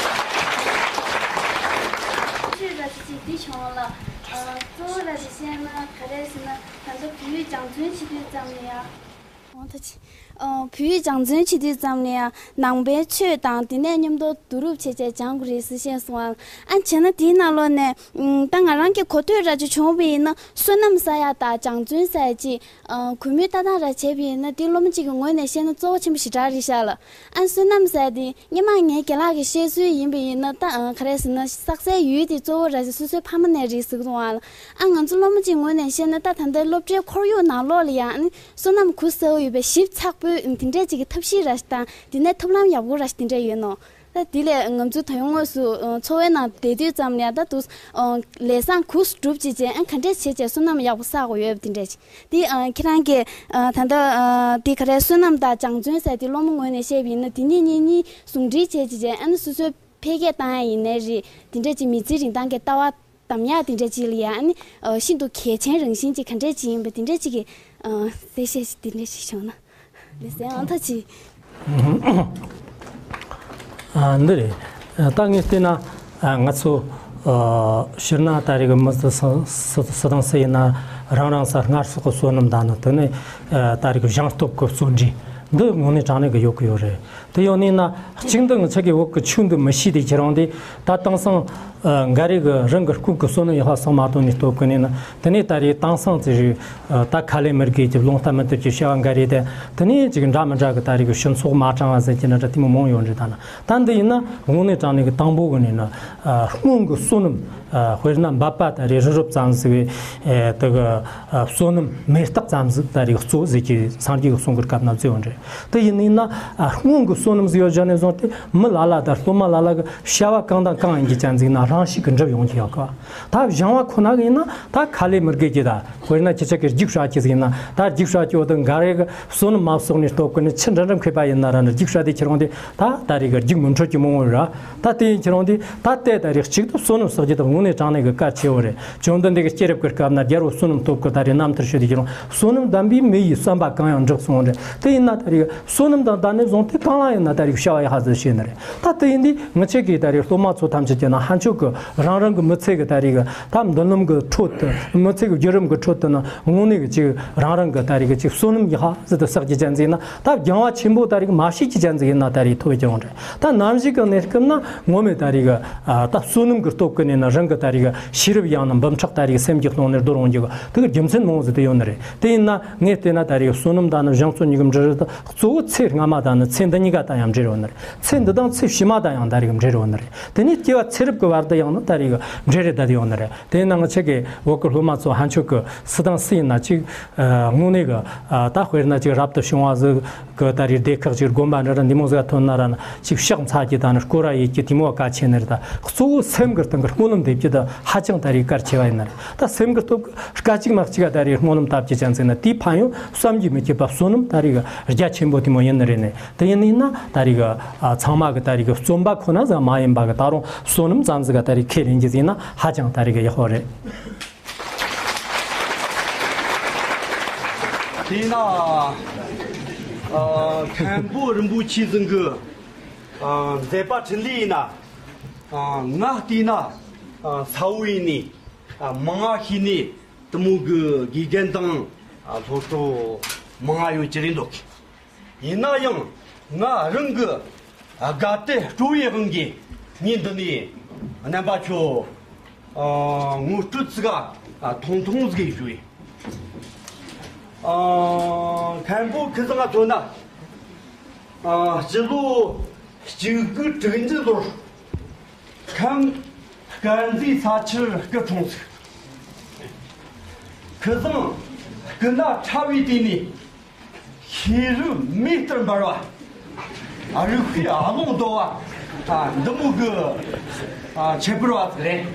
ཆོས་ར་ཅིག་འདི་བྱུང་ལ། ཨ། གཙོ་བོ་ར་ཅིག་བཤད་ན་ག་རེ་ཟེར་ན། ད་ལྟ་བོད་ཡིག་སྦྱང་བརྩོན་བྱེད་དུས་ཙམ་ནས་ཡང་། འོ་ད་ཅི། ཨ། བོད་ཡིག་སྦྱང་བརྩོན་བྱེད་དུས་ཙམ་ནས་ཡང་ནང་པའི་ཆོས་དང་དེ་ནས་མཉམ་དུ་བསྡུ་རུབ་བྱས་བྱས་སྦྱང་དགོས་རེད་ཟེར་བཤད་སོང་ཨ། ཨ། བྱས་ན་དེའི་ནང་ལོགས་ནས། ཨ། ད་ང་རང་གི་གོ་ཐོས་ར་ཅིག་བྱུང་བ་ཡིན་ན། བསོད་ནམས་བསགས་ཡ་དང་སྦྱང་བརྩོན་བསགས་ཡ་ཅིག་ཨ། གུས་མོས་ལྟ་སྟངས་ར་བྱས་པ་ཡིན་ན། དེ་སློབ་མ་གཅིག་གི་ངོས་ནས་བཤད་ན་གཙོ་བོ་ཆེན་པོ་ཞེ་དྲག་རེད་ཤག་ལ། ཨ། བསོད་ནམས་ཟེར་དེ་སྔོན་མ་ངའི་རྒན་ལགས་ཀྱིས་བཤད་སྲོལ་ཡིན་པ་ཡིན་ན། ད། ཨ། ག་རེ་ཟེར་ན། བསགས་སའི་ཡུལ་དེ་གཙོ་བོ་ར་ཅིག་སོ་སོའི་ཕ་མ་ནས་རེད་ཟེར་གི་འདུག་ཨ། ཨ། ང་ཚོ་སློབ་མ་གཅིག་ངོས་ནས་བཤད་ན། ད་ད་ལྟའི་སློབ་གྲྭའི་ཁོར་ཡུག་ནང་ལོགས་ལ་ཡང་། ཨ། བསོད་ནམས་གུ་ཟེར་བ་ཡོད་པའི་ཞིབ་ཚགས་པོའི་དེ་འདྲས་ཅིག་གི་ཐབས་ཤེས་ར་ཅིག་དང་། དེ་ནས་ཐབས་ལམ་ཡག་པོ་ར་ཅིག་དེ་འདྲས་ཡོད་ནོ། ད་དེ་ལས་ང་ཚོ་ད་ཡོང་དངོས་སུ། ཨ། འཚོ་བའི་ནང་བསྡད་དུས་ཙམ་ནས་ད་དུ། ཨ། ལས་བཟང་གུ་སྒྲུབ་བྱེད་བྱས། ཨ། ག་འདྲས་བྱས་བྱས་བསོད་ནམས་ཡག་པོ་བསགས་དགོས་ཡོད་པ་དེ་འདྲས་ཅིག་དེ། ཨ། ཁྱེད་རང་གིས། ཨ། ད་ལྟ། ཨ། དེ་ག་རེ་བསོད་ནམས་དང་སྦྱང་བརྩོན་ཟེར་དེ་སློབ་མ་ངོས་ནས་བཤད་པ་ཡིན་ན། དེ་གཉིས་གཉིས་གཉིས་ཟུང་འབྲེལ་བྱས་བྱས་བྱས། ཨ་ནི་སོ་སོའི་འཕེལ་རྒྱས་བཏང་ཡ་ཡིན་ནའི་རེད། དེ་འདྲ་ཅིག་མི་ཚེ་རིང་ཐང་གི་ལྟ་བ་གདམ་ཡ་དེ་འདྲ་ཅིག་ལ་ཡ། ཨ་ནི། ཨ། ཤིན་ཏུ་གལ་ཆེན་རང་བཞིན་ཅིག་ག་འདྲ་ཅིག་ཡིན་པ་དེ་འདྲ་ཅིག་གི། ཨ། གསལ་བཤད་ཅིག་དེ་འདྲ་ཅིག་བྱུང་ན། ལེ་ཚན་ཨང་ཐ་ཅི། ཨ། འདི་རེད། ད་ངས་བལྟས་ན། ཨ། ང་ཚོ། ཨ། སྤྱིར་ན་ད་རེས་ཀྱི་མི་སུ་སུ་སུ་དང་སུ་ཡིན་ན། རང་རང་སར་སྔར་སོག་གི་བསོད་ནམས་དང་ནི། དེ་ནས། ཨ། ད་རེས་ཀྱི་སྦྱངས་སྟོབས་ཀྱི་བརྩོན་འགྲུས་འདི་དངོས་གནས་དྲང་གནས་ཀྱི་ཡོད་ཀྱི་ཡོད་རེད། དེ་ཡོད་ནས་ན། གཅིག་འདི་ང་ཚོ་གི་བོད་ཀྱི་ཆོས་འདི་མི་ཤེས་དེ་ཁྱེད་རང་དེ་ད་དེང་སང་། ཨ། འགའ་རེ་གི་རང་གི་སྐུ་གི་བསོད་ནམས་ཡག་པ་བསགས་མ་ཐུབ་ནས་སྟོབས་ཀྱིས་ནས་ན། དེ་ནས་ད་རེས་དེང་སང་ཚེ་རིང་། ཨ། ད་ཁ་ལས་མི་དགོས་ཀྱི་ལུང་བསྟན་མི་ཐུབ་ཀྱི་བྱ་བ་འགའ་རེ་དེ། དེ་ནས་ཅིག་འདྲ་མི་འདྲ་གི་ད་རེས་གི་སྤྱི་ཚོགས་མ་དྲང་བ་ཟེར་གྱི་འདྲ་འདྲ་དེ་མོ་མང་ཡོད་རེད། ད་ན་ད་འདི་ཡིན་ན་དངོས་གནས་དྲང་གནས་གི་དང་པོ་གི་ནས་ན། ཨ། སྔོན་གི་བསོད་ནམས། ཨ། དཔེར་ན་འབད་པ་ད་རེས་རི་རབ་ཙམ་ཟིག་གི། ཨེ། དེ་གི། ཨ། བསོད་ནམས་མེ་སྟག་ཙམ་ཟིག་ད་རེས་གཙོ་བོ་ཟིག་གི་སངས་རྒྱས་ཀྱི་གསུང་གི་སྐབས་ན་བརྩི་ཡོད་རེད། དེ་ཡིན་ནི་ན། ཨ། སྔོན་གྱི་བསོད་ནམས་ཟིག་ཡོད་བཞག་ནས་བཟུང་སྟེ་མི་ལ་ལ་དང་སློབ་མ་ལ་ལ་གི་བྱ་བ་གང་དང་གང་ཡིན་གྱི་ཅན་ཟིག་ན་རང་ཤུགས་ཀྱིས་འགྲུབ་ཡོང་གི་ཡོད་གི། ད་སྦྱང་བ་ཁོ་ན་གི་ཡིན་ན་ད་ཁ་ལས་མི་དགོས་ཀྱི། ད་དཔེར་ན་ཁྱེད་ཅག་གི་རྒྱུགས་བྱ་ཀྱི་ཟིག་ཡིན་ན། ད་རྒྱུགས་བྱ་ཀྱི་འོ་དང་འགའ་རེ་གི་བསོད་ནམས་མ་བསགས་ནས་སྟོབས་ཀྱིས་ནི་ཆུ་འདྲ་འདྲ་མཁས་པ་ཡིན་ན་ར་ནི། རྒྱུགས་བྱ་དེ་ཁྱེད་རང་དེ་ད་ད་རེས་གི་རྒྱུགས་མི་འཕྲོད་ཀྱི་མང་བོ་ར། ད་དེ་ཡིན་ཁྱེད་རང་དེ་ད་ལྟའི་ད་རེས་གཅིག་ཏུ་བསོད་ནམས་བསགས་རྒྱུ་དང་དངོས་གནས་དྲང་གནས་ཀྱི་གལ་ཆེ་བོ་རེད། བཅོམ་ལྡན་འདས་ཀྱི་སྐྱེས་རབས་ཀྱི་སྐབས་ན་རྒྱལ་པོ་བསོད་ནམས་སྟོབས་ཀྱིས་ད་རེས་རྣམ་ཐར་ཞུས་ཏེ་ཁྱེད་རང་བསོད་ནམས་ལྡན་པས་མི་ཡི་བསམ་པ་གང་ཡང་འགྲུབ་གསུངས་རེད། དེ་ཡིན་ན་ད་རེས་བསོད་ནམས་དང་ལྡན་ནས་བཟུང་སྟེ་གང་ལ་ཡིན་ན་ད་རེས་བྱ་བ་ཡག་པ་ཟིག་བྱས་ནི་རེད། ད་དེ་ཡིན་དུས་ང་ཆོ་གི་ད་རེས་སློབ་མ་ཚོ་ཐམས་ཅད་ཀྱིས་ན་ཧན་ཆོས་ཀྱི་རང་རང་གི་མི་ཚེ་གི་ད་རེས་གི་ད་མདུན་ལམ་གི་ཁྲོད་དུ། མི་ཚེ་གི་བརྒྱུད་རིམ་གི་ཁྲོད་དུ་ན་དངོས་གནས་གི་ཅིག་རང་རང་གི་ད་རེས་གི་ཅིག་བསོད་ནམས་ཡག་པ་ཟིག་ཏུ་བསགས་རྒྱུ་ཅན་ཟིག་ཡིན་ན། ད་སྦྱང་བ་ཆེན་པོ་ད་རེས་མ་བྱེད་རྒྱུ་ཅན་ཟིག་ཡིན་ན་ད་རེས་ཐོབ་ཀྱི་ཡོད་རེད། ད་ནམ་ཞིག་གི་གནས་སྐབས་ན་ངོ་མས་ད་རེས་གི། ཨ། ད་བསོད་ནམས་ཀྱི་སྟོབས་ཀྱིས་ནས་ན་རང་གི་ད་རེས་གི་ཤེས་རབ་ཡང་ན་འབུམ་ཕྲག་ད་རེས་གི་སེམས་ཀྱི་གཏིང་ནས་རྡོལ་འོང་རྒྱུ་གི་དེ་གི་རྒྱུ་མཚན་མང་བོ་ཟིག་དེ་ཡོད་ནི་རེད། དེ་ཡིན་ན་ངས་བལྟས་ན་ད་རེས་གི་བསོད་ནམས་དང་ནི་སྦྱང་བརྩོན་གཉིས་ཀྱི་འབྲེལ་བ་དེ་གཙོ་བོ་ཚེ་སྔ་མ་དང་ནི་ཚེ་འདི་གཉིས་ཀ་དང་ཡང་འབྲེལ་བ་ཡོད་ནི་རེད། ཚེ་འདི་དང་ཚེ་ཕྱི་མ་དང་ཡང་ད་རེས་གི་འབྲེལ་བ་ཡོད་ནི་རེད། དེ་ནས་སྐྱེ་བ་ཚེ་རབས་ཀྱི་བར་དུ་ཡང་ན་ད་རེས་གི་འབྲེལ་རེ་ད་དེ་ཡོད་ནི་རེད། དེ་ཡིན་ན་ང་ཆོ་གི་བོད་ཀྱི་སློབ་མ་ཚོ་ཧན་ཆོས་ཀྱི་སུ་དང་སུ་ཡིན་ན་ཅིག་ཨ། དངོས་གནས་གི། ཨ། ད་དཔེར་ན་ཅིག་རབ་ཏུ་བྱུང་བ་ཟིག་གི་ད་རེས་སྡེ་ཁག་ཅིག་དགོན་པ་འདྲ་ར་འདི་མོ་ཟིག་ཐོན་ན་ར་ན་ཅིག་ཕྱག་འཚལ་རྒྱུ་དང་ནི་སྐོར་ར་ཡེད་རྒྱུ་དེ་མོ་གལ་ཆེ་ནི་རེད། ད་གཙོ་བོ་སེམས་ཀྱི་སྟེང་གི་སྨོན་ལམ་འདེབས་རྒྱུ་དེ་ཧ་ཅང་ད་རེས་གལ་ཆེ་བ་ཡིན་ནི་རེད། ད་སེམས་ཀྱི་སྟོབས་ཀྱིས་སྐད་ཅིག་མ་གཅིག་ག་ད་རེས་སྨོན་ལམ་བཏབ་རྒྱུ་ཅན་ཟིག་ན་དེའི་ཕན་ཡོན་བསམ་གྱིས་མི་ཁྱབ་པ། བསོད་ནམས་ད་རེས་གི་རྒྱ་ཆེན་པོ་དེ་མོ་ཡིན་ནི་རེད་ནས། དེ་ཡིན་ནི་ན་ད་རེས་གི། ཨ། ཚང་མ་གི་ད་རེས་གི་བརྩོན་པ་ཁོ་ན་ཟིག་མ་ཡིན་པ་གི་ད་རུང་བསོད་ནམས་ཙམ་ཟིག་ག་ད་རེས་ཁས་ལེན་རྒྱུ་ཟིག་ན་ཧ་ཅང་ད་རེས་གི་ཡག་པོ་རེད། དེས་ན། ཨ། མཁན་པོ་རིན་པོ་ཆེ་ཟིག་གི། ཨ། མཛད་པ་འཕྲིན་ལས་ཡིན་ན། ང་བལྟས་ན་ས་བོན་ཡིན་ནི་མང་ང་ཤེས་ནི་དེ་མོ་གི་དགེ་རྒན་དང་སློབ་གྲོགས་མང་ང་ཡོད་ཀྱི་རེད་འདུག་ཡིན་ན་ཡང་ང་རང་གི་དགའ་དད་སྤྲོ་བའི་དབང་གིས་ངས་འདི་ནས་རྣམ་པ་ཚོ་ངོ་སྤྲོད་ཙི་ག་ཐུང་ཐུང་ཟིག་ཞུ་ཡིན། མཁན་པོ་ཁི་ཚང་ང་མཚོན་ན། སྤྱི་ལོ་གཅིག་དགུ་དྲུག་ཅུ་ལོར་ཁམས་དཀར་མཛེས་ས་ཆར་སྐུ་འཁྲུངས་ཟིག་ཁི་ཚང་སྐུ་ན་ཕྲ་བའི་དུས་ནས་ཤེས་རབ་མེ་ལྟར་འབར་བ། རིག་པའི་ཀློང་བརྡོལ་བ། འདི་མོ་གི་ཁྱད་པར་བ་ཟིག་རེད།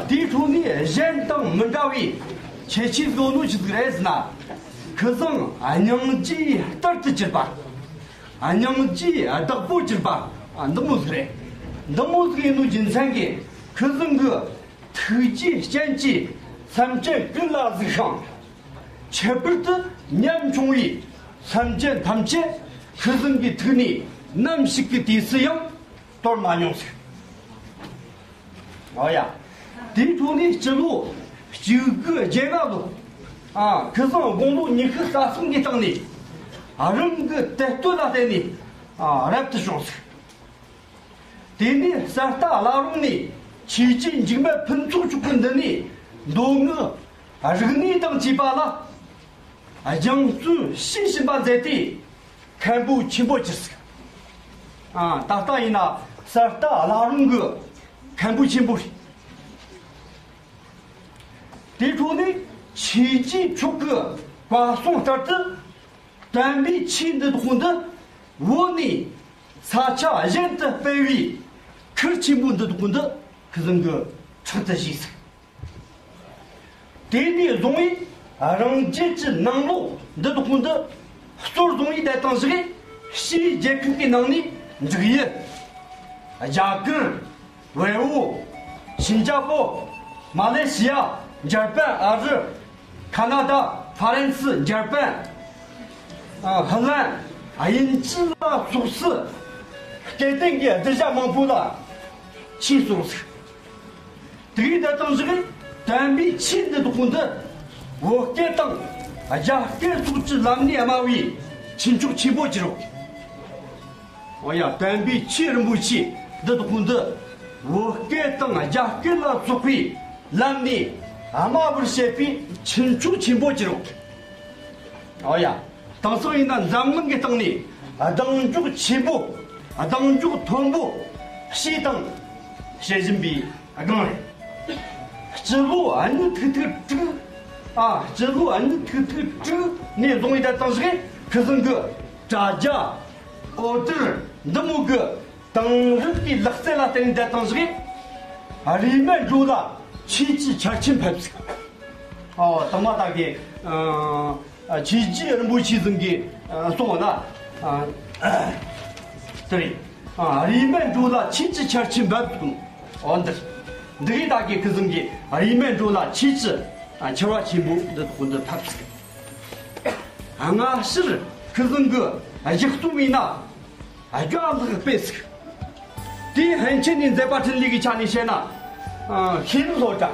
དེའི་ཁྲོད་ནས་གཞན་དང་མི་འདྲ་བའི་ཁྱད་ཆོས་ཟིག་ནོ་ཆི་ཟིག་རེད་ཟེར་ན། ཁི་ཚང་སྙིང་རྗེའི་གཏེར་དུ་གྱུར་པ། སྙིང་རྗེའི་བདག་པོ་གྱུར་པ། འདི་མོ་ཟིག་རེད། འདི་མོ་ཟིག་ཡིན་ནོ་རྒྱུ་མཚན་གྱིས་ཁི་ཚང་གི་ཐུགས་རྗེའི་སྤྱན་གྱིས་སེམས་ཅན་ཀུན་ལ་གཟིགས་ཤིང་། ཁྱད་པར་དུ་ཉམ་ཆུང་བའི་སེམས་ཅན་ཐམས་ཅད་ཁི་ཚང་གི་ཐུགས་ནས་ནམ་ཞིག་གི་དུས་སུ་ཡང་དོར་མ་མྱོང་ཟིག་ཨོ་ཡ། དེའི་ཐོག་ནས་སྤྱི་ལོ་གཅིག་དགུ་བརྒྱད་ལྔ་ལོ། ཨ། ཁི་ཚང་དགུང་ལོ་ཉི་ཤུ་རྩ་གསུམ་གྱི་སྟེང་ནས་རང་གི་དད་རྟོན་ལ་བརྟེན་ནས། ཨ། རབ་ཏུ་བྱུང་ཟིག་དེ་ནས་གསར་རྟ་བླ་རུང་ནས་ཆོས་རྗེ་འཇིགས་མེད་ཕུན་ཚོགས་མཆོག་གི་མདུན་ནས་མདོ་སྔགས་རིག་གནས་དང་བཅས་པ་ལ་སྦྱང་བརྩོན་ཤེས་བཞིན་པ་མཛད་དེ་མཁན་པོ་ཆེན་པོ་གྱུར་ཟིག་ཨ། ད་ལྟ་ཡིན་ན་གསར་རྟ་བླ་རུང་གི་མཁན་པོ་ཆེན་པོ་རེད། དེའི་ཐོག་ནས་ཆོས་རྗེ་མཆོག་གི་བཀའ་གསུང་ལྟར་དུ། དམ་པའི་ཆོས་འདི་དག་འདི་བོད་ནས་ས་ཆ་གཞན་དུ་སྤེལ་བའི་ཁུར་ཆེན་པོ་འདི་དག་འདི་ཁི་ཚང་གི་ཕྲག་ཏུ་བཞེས་ཟིག་དེ་ནས་བཟུང་བའི་རང་རྒྱལ་གྱི་ནང་ལོགས་འདི་དག་འདི་གཙོར་བཟུང་བའི་དེ་དང་བཞག་ཕྱིའི་རྒྱལ་ཁབ་ཀྱི་ནང་ནས་འབྲུག་ཡུལ། རྒྱ་གར། བལ་པོ། ཤིན་ཅ་པོ། མ་ལེ་ཤི་ཡ། འཇར་པན། ཨ་རི། ཁ་ན་ཌ། ཧྥ་རན་སི། འཇར་པན། ཧྥིན་ལན། དབྱིན་ཇི་ལ་སོགས་སུ་སྐལ་ལྡན་གྱི་གདུལ་བྱ་མང་པོ་ལ་ཆོས་གསུངས་ཟིག་དེ་གའི་དེ་དང་བཞག་དམ་པའི་ཆོས་འདི་དག་འདི་བོད་སྐད་དང་རྒྱ་སྐད་སོགས་ཀྱི་ལམ་ནས་སྨྲ་བའི་ཆོས་མཆོག་ཆེན་པོ་གྱུར་རོ། འོ་ཡ། དམ་པའི་ཆོས་རིན་པོ་ཆེ་འདི་དག་འདི་བོད་སྐད་དང་རྒྱ་སྐད་ལ་སོགས་པའི་ལམ་ནས་སྨྲ་བར་བྱེད་པའི་ཆོས་མཆོག་ཆེན་པོ་གྱུར་རོ། འོ་ཡ། དེང་སང་ཡིན་ན་འཛམ་གླིང་གི་སྟེང་ནས་གདེང་འཇོག་ཆེན་པོ། གདེང་འཇོག་མཐོན་པོ་བྱས་དང་བྱེད་བཞིན་པའི་སྒང་རེད། སྤྱི་ལོ་ཉིས་ཐིག་ཐིག་དྲུག་ཨ། སྤྱི་ལོ་ཉིས་ཐིག་ཐིག་དྲུག་ནས་བཟུང་ཡི་དེ་དང་བཞག་ཁི་ཚང་གི་དྲ་རྒྱ། ཨོ་ཌར་འདི་མོ་གི་དེང་རབས་ཀྱི་ལག་རྩལ་ལ་བརྟེན་དེ་དང་བཞག་རིས་མེད་འགྲོ་ལ་ཆོས་ཀྱི་ཆར་ཆེན་ཕེབས་ཟིག་ཨོ། དང་མ་དག་གི་ཨ། ཆོས་རྗེ་རིན་པོ་ཆེ་ཟིན་གྱི་གསུང་བ་ན། དེ་རེད། རིས་མེད་འགྲོ་ལ་ཆོས་ཀྱི་ཆར་ཆེན་འབབ་དགོས། འོ་འདིར། འདི་གའི་དག་གི་ཁི་ཟིན་གྱི་རིས་མེད་འགྲོ་ལ་ཆོས་ཀྱི་ཆར་བ་ཆེན་པོ་འདི་དག་འདི་ཐབས་ཟིག་སྔ་ཕྱིར་ཁི་ཟིན་གྱི་གཞི་གཙོ་བས་ན། དགེ་ལགས་དཔེ་ཟིག་དེའི་ཕན་ཆད་ནས་མཛད་པ་འཕྲིན་ལས་ཀྱི་ཆ་ནས་བཤད་ན། ཤེས་རབ་སློབ་གྲྭ།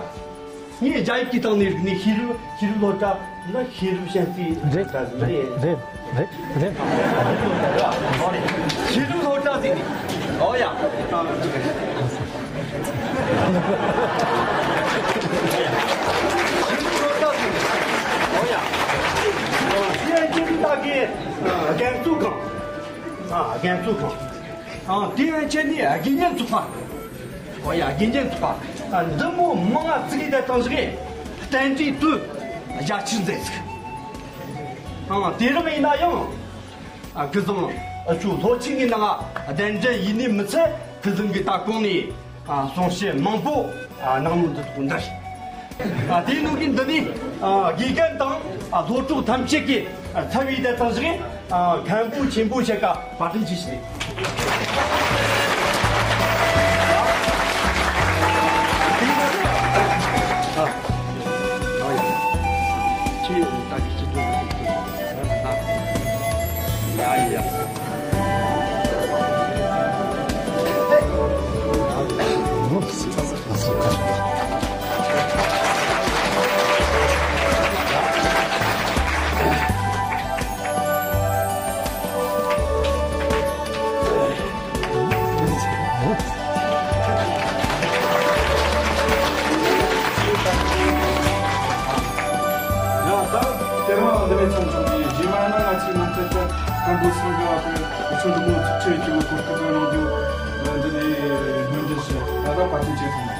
ངས་རྒྱ་ཡིག་གི་སྟེང་ནས་རིག་ནས་ཤེས་རབ་ཤེས་རབ་སློབ་གྲྭ་ནི་ཤེས་རབ་གཞན་སའི་རེད། སློབ་གྲྭ་ཟིག་མ་རེད། རེད། རེད། རེད། ཤེས་རབ་སློབ་གྲྭ་ཟིག་ནས། ཨོ་ཡ། ཤེས་རབ་སློབ་གྲྭ་ཟིག་ནས། ཨོ་ཡ། ཤེས་རབ་སློབ་གྲྭ་གི་རྒན་གསོ་ཁང་། ཨ། རྒན་གསོ་ཁང་། ཨ། དེ་བས་ཁྱེད་ནི་དགེ་བསྙེན་ཚོགས་པ། ཨོ་ཡ། དགེ་བསྙེན་ཚོགས་པ། ཨ། འདི་མོ་མང་ང་བཙུགས་ཡི་དེ་དང་བཞག་རྟེན་འབྲེལ་དུ་རྒྱ་ཆེར་མཛད་ཟིག་ཨ། དེ་རིང་ཡིན་ན་ཡང་། ཨ། ཁི་ཚང་ཨ་ཆོ་ལྷོ་ཆེན་གྱི་ནང་གདན་འདྲེན་ཡིན་ནི་མི་ཚད་ཁི་ཚང་གི་ད་གོང་ནས། ཨ། གསུང་བཤད་མང་པོ། ཨ། གནང་ནོ་འདི་དག་འདིར། ཨ། དེའི་ནང་གི་འདི་ནི། ཨ། དགེ་རྒན་དང་། ཨ། སློབ་གྲོགས་ཐམས་ཅད་ཀྱིས། ཨ། འཚམས་པའི་དེ་དང་བཞག་ཨ། མཁན་པོ་ཆེན་པོ་ཞིག་ག་བཀའ་དྲིན་ཆེ་ཞུ། ཨ། ཨ་ཡ། ཁྱེད་ད་གི་ཅི་འདྲ་ཡ་ཡ། འདི་ནས་མཚམས་འཇོག་གི་ཡིན། རྗེས་མ་ནི་ང་ཚོའི་ནང་ཚན་དུ་ཀམ་པོ་སིང་གི་བར་དུ་ཆུ་འབྲི་མོ་ཚོགས་ཆེན་བཅུ་པའི་གོ་སྐབས་རག་རྒྱུ་འདི་ནས་སྨོན་འདུན་ཞུ། ད་ལྟ་བར་དུ་ཇེ་ཐང་།